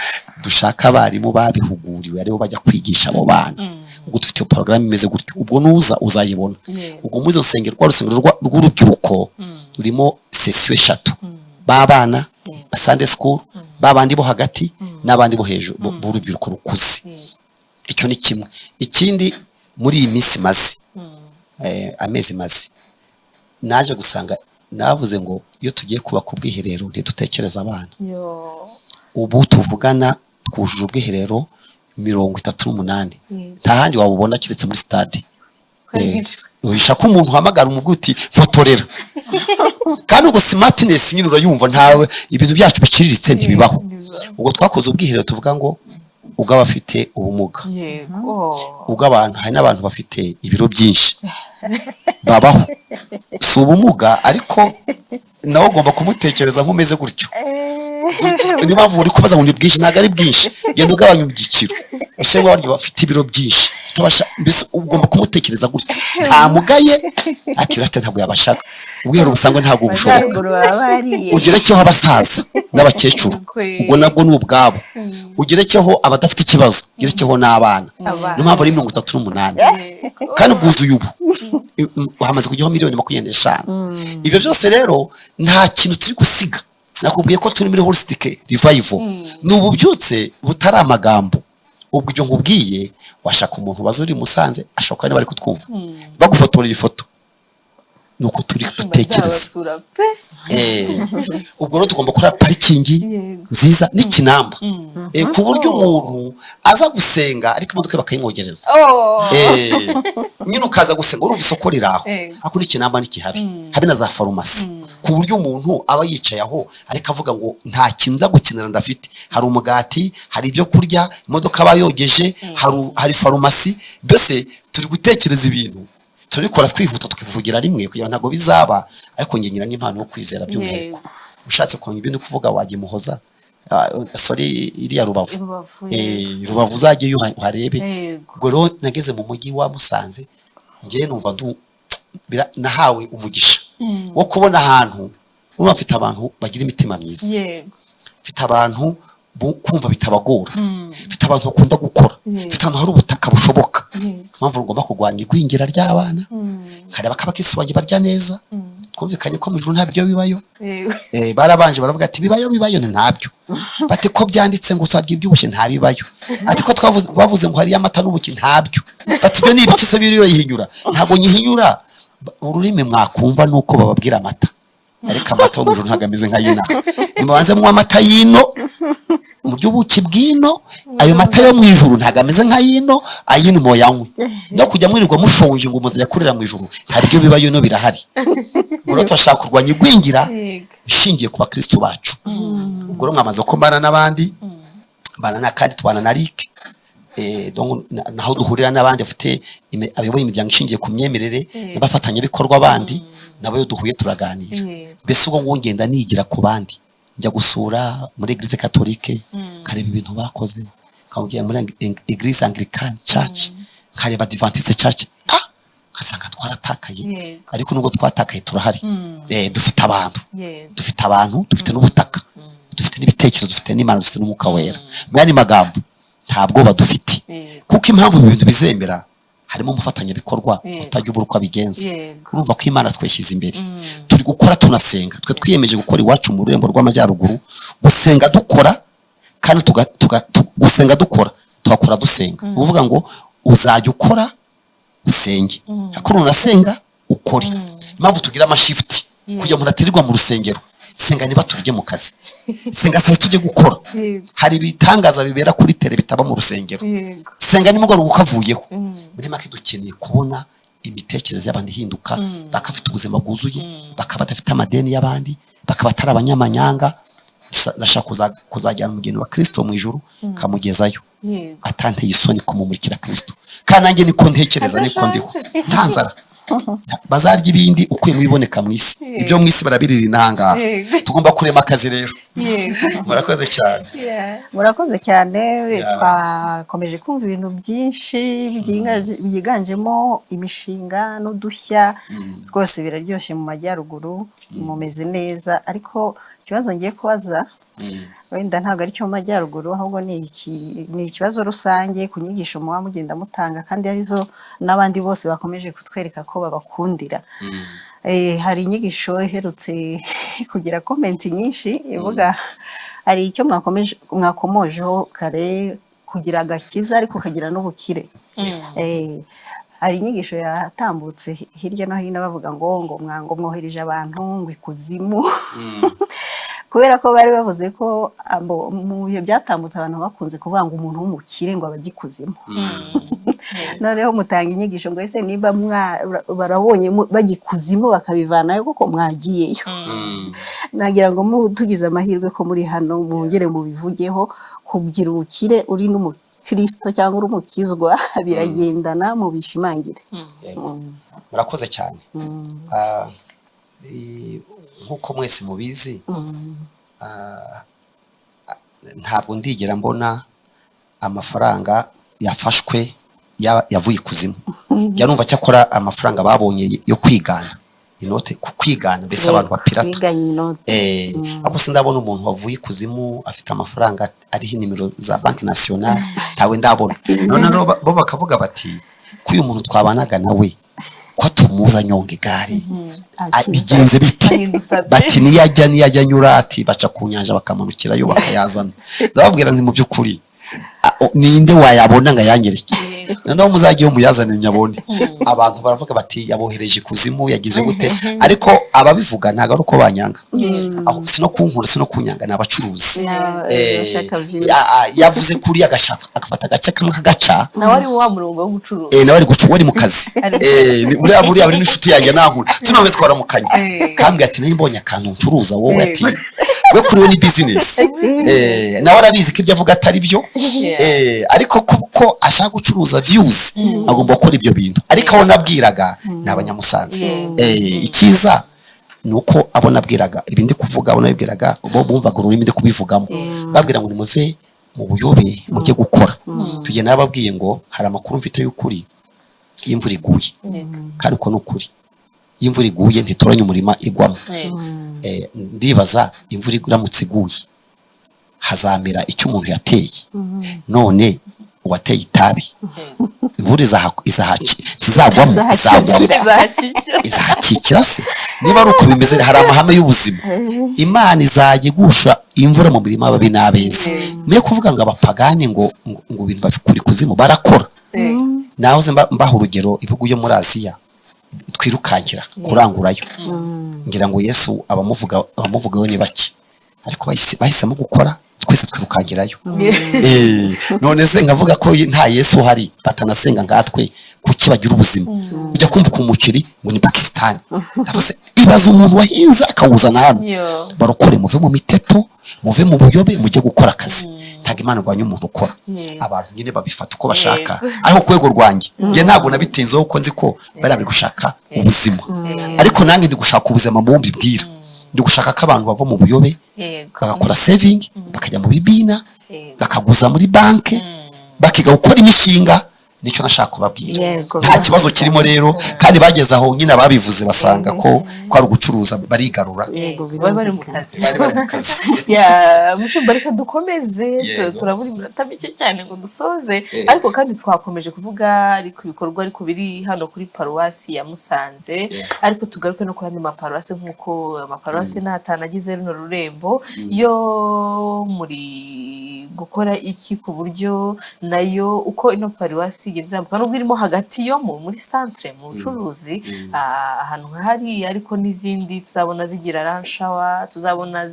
dushake abarimu babihuguriwe aribo bajya kwigisha abo bana. Ubwo dufite iyo porogaramu imeze gutyo, ubwo nuza uzayibona. Ubwo muri izo nsengero, rwa rusengero rw'urubyiruko rurimo sesiyo eshatu: b'abana ba Sunday school, b'abandi bo hagati n'abandi bo hejuru b'urubyiruko rukuze. Icyo ni kimwe. Ikindi, muri iyi minsi maze amezi maze, naje gusanga navuze ngo iyo tugiye kubaka ubwiherero ntidutekereza abana. Ubu tuvugana twujuje ubwiherero 38. Nta handi wabubona keretse muri stade. Ko ari bwinshi. Wishaka umuntu uhamagara umubwira uti fotorera. Kandi ubwo smartness nyine urayumva, ntawe ibintu byacu biciriritse ntibibaho. Ubwo twakoze ubwiherero, tuvuga ngo ubw'abafite ubumuga, ubw'abantu, hari n'abantu bafite ibiro byinshi babaho, si ubumuga, ariko nawe ugomba kumutekereza nk'umeze gutyo. Niyo mpamvu uri kubaza ngo ni bwinshi, ntabwo ari bwinshi. Genda ugabanya ibyiciro, ushyiremo abaryo bafite ibiro byinshi utabasha, mbese ugomba kumutekereza gutyo. Nta mugaye, ariko ibiro afite ntabwo yabashaka. Ubwiherero busanzwe ntabwo bushoboka. Amajyaruguru baba bariye. Ugerekeho abasaza n'abakecuru, ubwo nabwo ni ubwabo. Ugerekeho abadafite ikibazo, ugerekeho n'abana. Abana. Niyo mpamvu ari 38 kandi bwuzuye ubu. Hamaze kujyaho miliyoni 25. Ibyo byose rero nta kintu turi gusiga. Nakubwiye ko turi muri holistic revival, ni ububyutse butari amagambo. Ubwo ibyo nkubwiye, washaka umuntu baza uri i Musanze, ashobora kuba niba ari kutwumva, bagufotorera ifoto, ni uko turi dutekereza. Nzabasura pe. Ubwo rero tugomba gukora parikingi nziza n'ikinamba, ku buryo umuntu aza gusenga ariko imodoka bakayimwogereza. Nyine ukaza gusenga urumva isoko riri aho, ariko n'ikinamba ntikihabe, habe na za farumasi, ku buryo umuntu aba yicaye aho ariko avuga ngo nta kintu nza gukenera ndafite, hari umugati, hari ibyo kurya, imodoka bayogeje, hari farumasi. Mbese turi gutekereza ibintu, turabikora twihuta, tukivugira rimwe kugira ngo ntabwo bizaba. Ariko njye ngira n'impano yo kwizera by'umwihariko. Ushatse kumenya ibyo ndi kuvuga wajya i Muhoza. Ah, sorry, iriya Rubavu. Rubavu. Rubavu uzajyeyo uharebe. Ubwo rero nageze mu mujyi wa Musanze, ngewe numva nahawe umugisha wo kubona ahantu urumva mfite abantu bagira imitima myiza, mfite abantu kumva bitabagora, mfite abantu bakunda gukora, mfite ahantu hari ubutaka bushoboka. Impamvu ngomba kurwanya igwingira ry'abana, nkareba ko abakristo banjye barya neza. Twumvikanye ko mu ijuru nta biryo bibayo. Barabanje baravuga ati bibayo, bibayo, ni ntabyo. Bati ko byanditse ngo usarya ibyibushye, ntabibayo. Ati ko twavuze, bavuze ngo hariyo amata n'ubuki, ntabyo. Bati ibyo ni ibiki se biriyo yihinyura? Ntabwo nyihinyura. Ururimi mwakumva nuko bababwira amata, ariko amata yo mu ijuru ntabwo ameze nk'ay'inaha. Nimubanze munywa amata y'ino, murya ubuki bw'ino. Ayo mata yo mu ijuru ntabwo ameze nk'ay'ino, ay'ino muyanywe. No kujya mwirirwa mushonje ngo muzajya kurira mu ijuru, nta biryo bibayo, no birahari. Ubwo rero turashaka kurwanya igwingira ishingiye ku bakristo bacu. Ubwo rero mwamaze ko mbana n'abandi, mbana na kandi tubana na RIC. Donc naho duhurira n'abandi bafite abayoboye imiryango ishingiye ku myemerere n'abafatanyabikorwa bandi, nabo iyo duhuye turaganira. Mbese ubwo ngubu ngenda nigira ku bandi, njya gusura muri Église catholique, nkareba ibintu bakoze, nkajya muri Église Anglican Church, nkareba Adventiste Church, ngasanga twaratakaye. Ariko nubwo twatakaye turahari. Dufite abantu, dufite abantu, dufite n'ubutaka, dufite n'ibitekerezo, dufite n'Imana, dufite n'Umwuka Wera. Mu yandi magambo, nta bwoba dufite, kuko impamvu ibi bintu bizemera harimo umufatanyabikorwa utajya ubura uko abigenza. Urumva ko Imana tweshyize imbere, turi gukora tunasenga. Twe twiyemeje gukora iwacu mu rurembo rw'amajyaruguru, gusenga dukora, kandi gusenga dukora, tugakora dusenga. Ni ukuvuga ngo uzajya ukora usenge, ariko nunasenga ukore. Impamvu tugira amashift, kugira ngo umuntu atirirwa mu rusengero. Senga niba turye mu kazi, senga saa tujye gukora. Hari ibitangaza bibera kuri tele bitaba mu rusengero. Senga nimugoroba ukavuyeho. Muri make, dukeneye kubona imitekerereze y'abantu ihinduka, bakafite ubuzima bwuzuye, bakaba badafite amadeni y'abandi, bakaba atari abanyamanyanga. Ndashaka kuzajyana umugeni wa Kristo mu ijuru, kamugezayo atanteye isoni kumumurikira Kristo. Kandi nanjye niko ntekereza, niko ndiho, nta nzara. Bazarya ibindi ukuye mu biboneka mu isi. Ibyo mu isi barabirira inahangaha. Tugomba kurema akazi rero. Murakoze cyane. Murakoze cyane. Twakomeje kumva ibintu byinshi byiganjemo imishinga n'udushya. Rwose biraryoshye mu majyaruguru, mumeze neza. Ariko ikibazo ngiye kubaza wenda ntabwo ari cyo mu majyaruguru, ahubwo ni ikibazo rusange ku nyigisho muba mugenda mutanga, kandi arizo n'abandi bose bakomeje kutwereka ko babakundira. Hari inyigisho iherutse kugira comment nyinshi ivuga, hari icyo mwakomojeho kare, kugira agakiza ariko ukagira n'ubukire. Hari inyigisho yatambutse hirya no hino bavuga ngo mwohereje abantu ngo ikuzimu, kubera ko bari bavuze ko mu bihe byatambutse abantu bakunze kuvuga ngo umuntu w'umukire ngo aba ajya ikuzimu. Noneho mutanga inyigisho ngo ese niba barabonye bajya ikuzimu bakabivanayo, kuko mwagiyeyo. Nagira ngo tugize amahirwe ko muri hano, mwongere mubivugeho. Kugira ubukire uri n'umukristo cyangwa uri umukizwa biragendana, mubishimangire. Yego. Murakoze cyane. Nk'uko mwese mubizi, ntabwo ndigera mbona amafaranga yafashwe yavuye ikuzimu. Njya numva cyakora amafaranga babonye yo kwigana inote, ku kwigana mbese abantu bapirata. Biganye inote. Ariko sindabona umuntu wavuye ikuzimu afite amafaranga ariho inimero za Banque Nationale, ntawe ndabona. None rero bo bakavuga bati ko uyu muntu twabanaga nawe, ko tumuza anyonga igare, Akiza. bigenze bite? Ahindutse ate? Bati niyajya anyura, ati baca ku nyanja bakamanukirayo bakayazana. Ndababwira nti mu by'ukuri ninde wayabona ngo ayanyereke? Noneho muzajyeyo muyazane nyabone. Abantu baravuga bati yabohereje ikuzimu, yagize gute? Ariko ababivuga ntabwo ari uko banyanga, aho si no kunkura, si no kunyanga, ni abacuruzi. Bashaka views. Yavuze kuri agashaka agafata agace kamwe kagaca. Nawe ari wa murongo wo gucuruza. Nawe ari guca, wari mu kazi. Buriya buri n'inshuti yanjye nankura tunawe twaramukanye, kambwira ati nari mbonye akantu ncuruza wowe, ati we kuri we ni business. Nawe arabizi ko ibyo avuga atari byo. Ariko kuko ashaka gucuruza views agomba gukora ibyo bintu. Ariko abo nabwiraga ni Abanyamusanze. Icyiza ni uko abo nabwiraga ibi ndi kuvuga, abo nabwiraga bo bumvaga ururimi ndi kubivugamo, babwira ngo nimuve mu buyobe mujye gukora. Tugenda nababwiye ngo hari amakuru mfite y'ukuri, iyo imvura iguye, kandi uko ni ukuri, iyo imvura iguye ntitoranya umurima igwamo. Ndibaza imvura iramutse iguye hazamera icyo umuntu yateye. None uwateye itabi, imvura izagwamo, izagwamo. Izahakikira. Izahakikira se? Niba ari uko bimeze, hari amahame y'ubuzima: Imana izajya igusha imvura mu mirima y'ababi n'abeza. Niyo kuvuga ngo abapagani ngo ibintu babikura ikuzimu, barakora. Nahoze mbaha urugero ibihugu byo muri Aziya twirukankira kurangurayo, ngira ngo Yesu abamuvuga we ni bake, ariko bahisemo gukora, twese twirukangirayo. None se nkavuga ko nta Yesu uhari, batanasenga nkatwe, kuki bagira ubuzima? Ujya kumva ku muceri ngo ni Pakistan. Ndavuze, ibaza umuntu wahinze akawuzana hano. Barokore, muve mu miteto, muve mu buyobe, mujye gukora akazi. Ntabwo Imana irwanya umuntu ukora. Abantu nyine babifata uko bashaka, ariko ku rwego rwanjye njye ntabwo nabitinzeho, kuko nzi ko bariya bari gushaka ubuzima, ariko nanjye ndi gushaka ubuzima. Mu mbibwira, ndi gushaka ko abantu bava mu buyobe, bagakora saving, bakajya mu bibina, bakaguza muri banki, bakiga gukora imishinga. Nicyo nashaka kubabwira. Nta kibazo kirimo rero. Kandi bageze aho nyine ababivuze basanga ko ari ugucuruza, barigarura. Bari bari mu kazi. Bari bari mu kazi. Ya mushumba, reka dukomeze. Turabura iminota mike cyane ngo dusoze. Ariko kandi twakomeje kuvuga ariko ibikorwa ariko biri hano kuri paruwasi ya Musanze, ariko tugaruke no ku yandi maparuwasi, nk'uko amaparuwasi n'atanu agize runo rurembo yo muri gukora iki ku buryo nayo uko ino paruwasi igenda izamuka, nubwo irimo hagati yo muri centre mu bucuruzi, ahantu nka hariya, ariko n'izindi tuzabona zigira ranshawa, tuzabona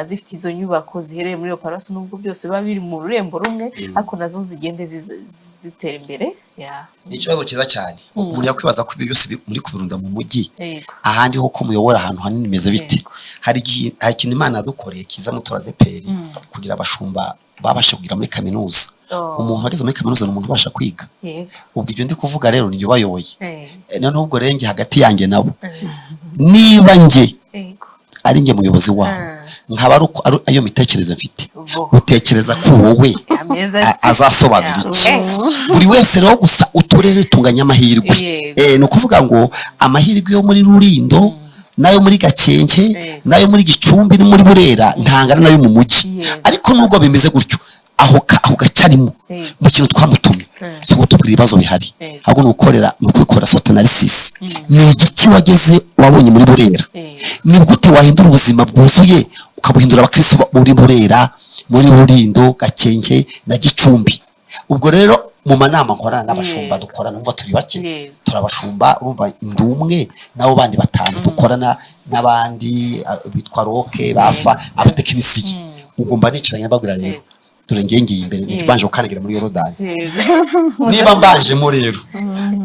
zifite izo nyubako ziherereye muri iyo paruwasi, nubwo byose biba biri mu rurembo rumwe, ariko nazo zigende zitera imbere ya. Ni ikibazo cyiza cyane. Umuntu yakwibaza ko ibyo byose muri kubirunda mu mujyi, ahandi ho ko muyobora ahantu hanini bimeze bite? Hari igihe, hari ikintu Imana yadukoreye kiza muri ADEPR, kugira abashumba babashe kugera muri kaminuza. Umuntu wageze muri kaminuza ni umuntu ubasha kwiga. Ubwo ibyo ndi kuvuga rero ni bayoboye. Noneho ubwo rero njye hagati yanjye nabo, niba njye ari njye muyobozi wabo, nkaba ari uko ari ayo mitekerereze mfite, Ubwo. utekereza ko wowe Ameza azasobanura iki? Buri wese rero, gusa uturere tunganya amahirwe. Ni ukuvuga ngo amahirwe yo muri Rulindo n'ayo muri Gakenke n'ayo muri Gicumbi no muri Burera ntangana n'ayo mu mujyi. Ariko nubwo bimeze gutyo, aho gacyarimo mu kintu twamutumye si ukutubwira ibibazo bihari, ahubwo ni ugukorera, ni ukwikora SWOT analysis. Ni igiki wageze wabonye muri Burera? Ni gute wahindura ubuzima bwuzuye, ukabuhindura abakristo muri Burera, muri Rulindo, Gakenke na Gicumbi? Ubwo rero mu manama nkorana n'abashumba dukorana, numva turi bake, turabashumba, urumva ndi umwe n'abo bandi batanu dukorana, n'abandi bitwa roke bafa abatekinisiye. Ubwo mba nicaranye mbabwira rero. Dore ngiye ngiye imbere, mbanje gukandagira muri Yorodani. Niba mbanjemo rero,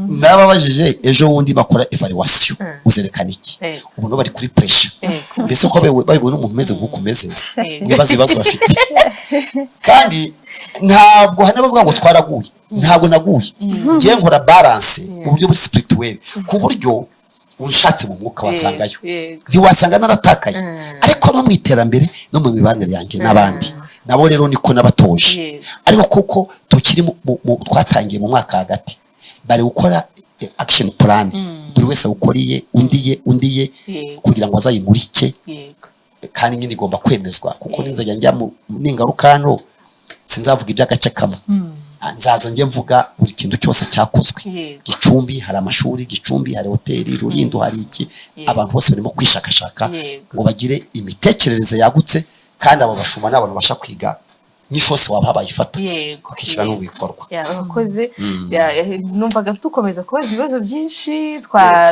nababajije ejo bundi bakora evaluation, uzerekana iki? Ubu nabo bari kuri pressure. Mbese uko babibona umuntu umeze nk'uko umeze, mwibaze ibibazo bafite. Kandi ntabwo hari n'abavuga ngo twaraguye. Ntabwo naguye. Ngiye nkora balance mu buryo buri spirituel, ku buryo unshatse mu mwuka wasangayo, ntiwasanga naratakaye. Ariko no mu iterambere no mu mibanire yanjye n'abandi nabo rero niko nabatoje. Ariko kuko tukiri twatangiye mu mwaka hagati, bari gukora action plan, buri wese awukora iye, undi ye, undi ye, kugira ngo azayimurike. Kandi nyine igomba kwemezwa, kuko ninzajya njya mu ningaruka hano, sinzavuga iby'agace kamwe. Nzaza njye mvuga buri kintu cyose cyakozwe. Gicumbi hari amashuri, Gicumbi hari hoteli, Rulindo hari iki. Abantu bose barimo kwishakashaka ngo bagire imitekerereze yagutse. Kandi abo bashumba ni abantu babasha kwiga nyinshi, hose waba bayifata bakishyira no mu bikorwa. Ya, urakoze. Ya, numvaga dukomeza kubaza ibibazo byinshi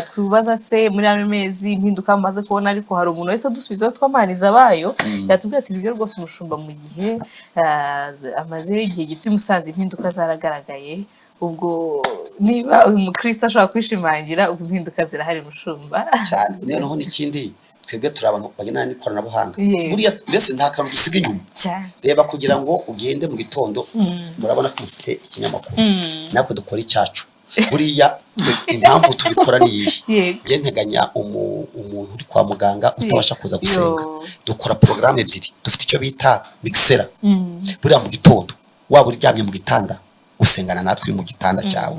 twibaza se muri ano mezi impinduka mumaze kubona, ariko hari umuntu wese adusubizaho twamaniza abayo, yatubwira ati: "Nibyo rwose, umushumba mu gihe amaze igihe gito i Musanze impinduka zaragaragaye." Ubwo niba uyu mukristo ashobora kwishimangira, ubwo impinduka zirahari, mushumba. Cyane. Noneho n'ikindi, twebwe turi abantu bagendana n'ikoranabuhanga. Buriya mbese nta kantu dusiga inyuma. Reba, kugira ngo ugende mu gitondo, murabona ko mufite ikinyamakuru, natwe dukora icyacu. Buriya impamvu tubikora ni iyihe? Njye nteganya umuntu uri kwa muganga utabasha kuza gusenga. Dukora porogaramu ebyiri. Dufite icyo bita mixer. Buriya mu gitondo waba uryamye mu gitanda, usengana natwe uri mu gitanda cyawe.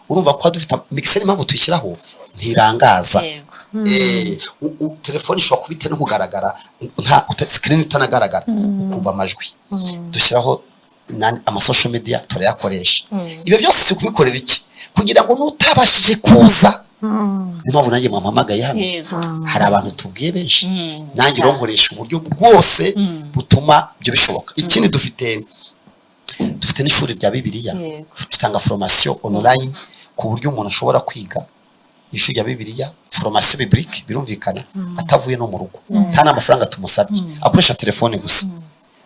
Urumva ko dufite mixer, impamvu tuyishyiraho ntirangaza. Telefone ishobora kuba itari no kugaragara, nta screen itanagaragara, ukumva amajwi. Dushyiraho ama social media, turayakoresha. Ibyo byose turi kubikorera iki? Kugira ngo n'utabashije kuza, niyo mpamvu nanjye mwampamagaye hano. Hari abantu tubwiye benshi. Nanjye rero nkoresha uburyo bwose butuma ibyo bishoboka. Ikindi, dufite n'ishuri rya Bibiliya. Dutanga formation online, ku buryo umuntu ashobora kwiga ishuri rya Bibiliya, formation biblique birumvikana, atavuye no mu rugo, nta n'amafaranga tumusabye, akoresha telefone gusa.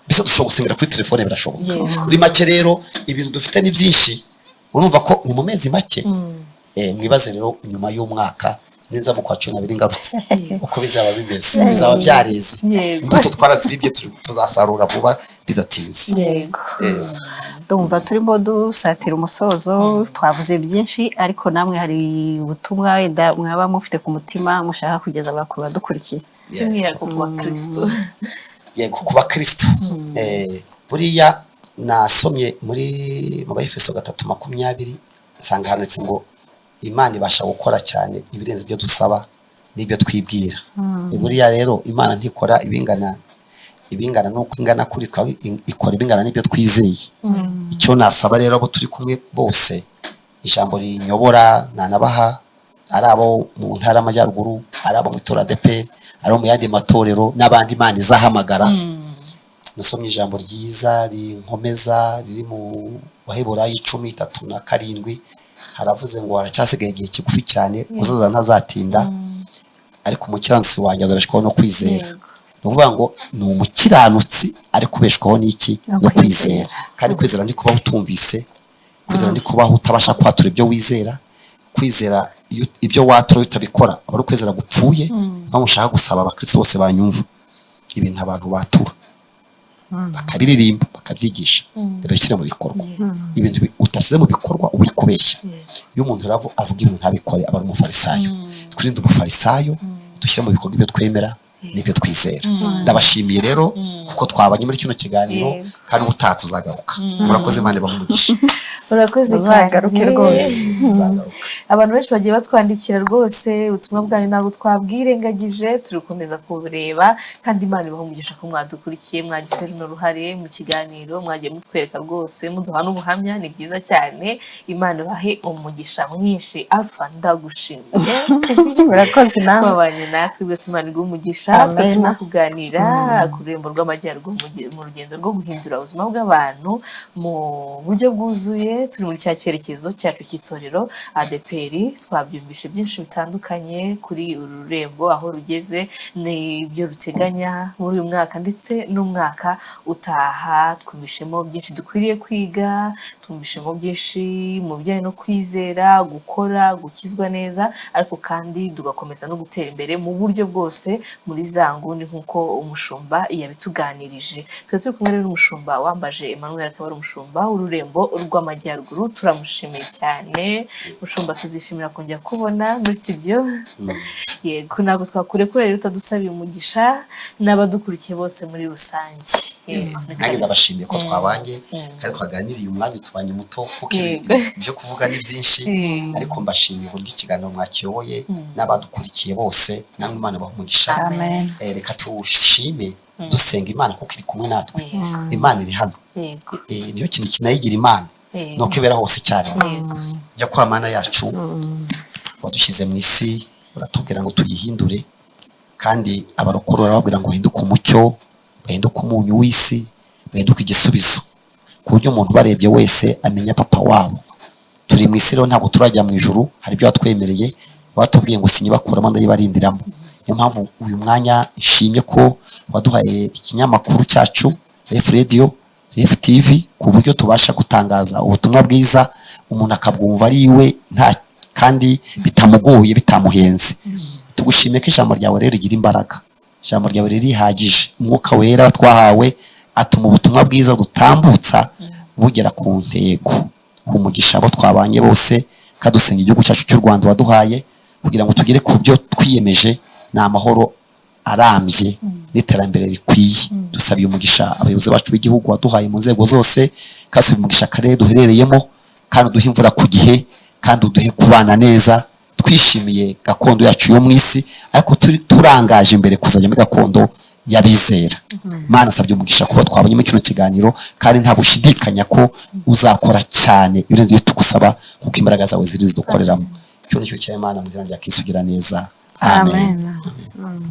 Mbese dushobora gusengera kuri telefone, birashoboka. Muri make rero, ibintu dufite ni byinshi. Urumva ko ni mu mezi make. Mwibaze rero nyuma y'umwaka neza mu kwa 12 ngarutse uko bizaba bimeze. Bizaba byareze. Imbuto twarazibibye, tuzasarura vuba bidatinze. Ndumva turimo dusatira umusozo. Twavuze byinshi, ariko namwe hari ubutumwa wenda mwaba mufite ku mutima mushaka kugeza ku badukurikiye. By'umwihariko ku bakristo. Yego, ku bakristo. Buriya nasomye muri mu Baefeso 3:20, nsanga handitse ngo Imana ibasha gukora cyane ibirenze ibyo dusaba n'ibyo twibwira. Buriya rero Imana ntikora ibingana n'uko ingana kuri twe, ikora ibingana n'ibyo twizeye. Icyo nasaba rero abo turi kumwe bose, ijambo rinyobora nanabaha, ari abo mu ntara y'Amajyaruguru, ari abo mu itorero ADEPR, ari abo mu yandi matorero n'abandi Imana izahamagara, nasomye ijambo ryiza rinkomeza riri mu Baheburayo 10:37. Haravuze ngo haracyasigaye igihe kigufi cyane, uzaza ntazatinda, ariko umukiranutsi wanjye azabeshwaho no kwizera. Ni ukuvuga ngo ni umukiranutsi ari kubeshwaho n'iki? No No kwizera. kwizera. Kandi kwizera ni kubaho utumvise, kwizera ni kubaho utabasha kwatura ibyo wizera. Kwizera ibyo watura iyo utabikora aba ari ukwizera gupfuye. Mpamvu ushaka gusaba abakristo bose banyumva, ibintu abantu batura bakabiririmba, bakabyigisha, babishyira mu bikorwa. Ibintu udashyize mu bikorwa uba uri kubeshya. Iyo umuntu rero avuga ibintu ntabikore, aba ari umufarisayo. Twirinde ubufarisayo, dushyire mu bikorwa ibyo twemera n'ibyo twizera. Ndabashimiye rero kuko twabanye muri kino kiganiro. Kandi ubutaha tuzagaruka. Murakoze, Imana ibahe umugisha. Urakoze cyane. Uzagaruke rwose. Tuzagaruka. Abantu benshi bagiye batwandikira rwose, ubutumwa bwanyu ntabwo twabwirengagije, turi gukomeza kubureba. Kandi Imana ibaha umugisha ko mwadukurikiye, mwagize runo ruhare mu kiganiro, mwagiye mutwereka rwose, muduha n'ubuhamya, ni byiza cyane. Imana ibahe umugisha mwinshi. Alpha, ndagushimiye. Murakoze nawe. Twabanye natwe rwose, Imana iguhe umugisha. Amen. Twe turimo kuganira ku rurembo rw'amajyaruguru mu rugendo rwo guhindura ubuzima bw'abantu mu buryo bwuzuye. Turi muri cya cyerekezo cyacu cy'itorero ADEPR. Twabyumvishe byinshi bitandukanye kuri uru rurembo, aho rugeze n'ibyo ruteganya muri uyu mwaka ndetse n'umwaka utaha. Twumvishemo byinshi dukwiriye kwiga, twumvishemo byinshi mu bijyanye no kwizera, gukora, gukizwa neza, ariko kandi tugakomeza no gutera imbere mu buryo bwose muri za nguni nk'uko umushumba yabituganirije. Twari turi kumwe rero n'umushumba Wambaje Emmanuel, akaba ari umushumba w'ururembo rw'Amajyaruguru. Turamushimiye cyane, mushumba. Tuzishimira kongera kubona muri studio. Yego, ntabwo twakurekura rero utadusabiye umugisha n'abadukurikiye bose muri rusange. Yego, ni Nanjye karibu. ndabashimiye ko twabanye kandi twaganiriye. Umwanya utubanye muto kuko ibyo kuvuga ni byinshi, ariko mbashimiye uburyo ikiganiro mwakiyoboye n'abadukurikiye bose. Namwe Imana ibahe umugisha. Amen. Reka tushime dusenga Imana kuko iri kumwe natwe. Imana iri hano. Niyo kintu kinayigira Imana, nuko ibera hose icyarimwe. Nyakubahwa Mana yacu, wadushyize mu isi, uratubwira ngo tuyihindure, kandi abarokore urababwira ngo bahinduke umucyo, bahinduke umunyu w'isi, bahinduke igisubizo, ku buryo umuntu ubarebye wese amenya papa wabo. Turi mu isi rero, ntabwo turajya mu ijuru. Hari ibyo watwemereye, watubwiye ngo sinyibakuramo, ndayibarindiramo. Niyo mpamvu uyu mwanya nshimye ko waduhaye ikinyamakuru cyacu Life Radio, Life TV, ku buryo tubasha gutangaza ubutumwa bwiza, umuntu akabwumva ari iwe nta kandi bitamugoye, bitamuhenze. Tugushimiye ko ijambo ryawe rero rigira imbaraga, ijambo ryawe ririhagije. Umwuka Wera twahawe atuma ubutumwa bwiza dutambutsa bugera ku ntego. Umugisha abo twabanye bose, kadusenga igihugu cyacu cy'u Rwanda waduhaye kugira ngo tugere ku byo twiyemeje, ni amahoro arambye n'iterambere rikwiye. Dusabiye umugisha abayobozi bacu b'igihugu waduhaye mu nzego zose, kandi umugisha akarere duherereyemo, kandi uduhe imvura ku gihe, kandi uduhe kubana neza twishimiye gakondo yacu yo mu isi, ariko turi turangaje imbere kuzajya muri gakondo y'abizera. Mana, asabye umugisha kuba twabonye muri kino kiganiro, kandi nta gushidikanya ko uzakora cyane ibirenze ibyo tugusaba, kuko imbaraga zawe ziri zidukoreramo. Icyo nicyo cya Imana mu izina rya Kristo ugira neza, amen. Amen.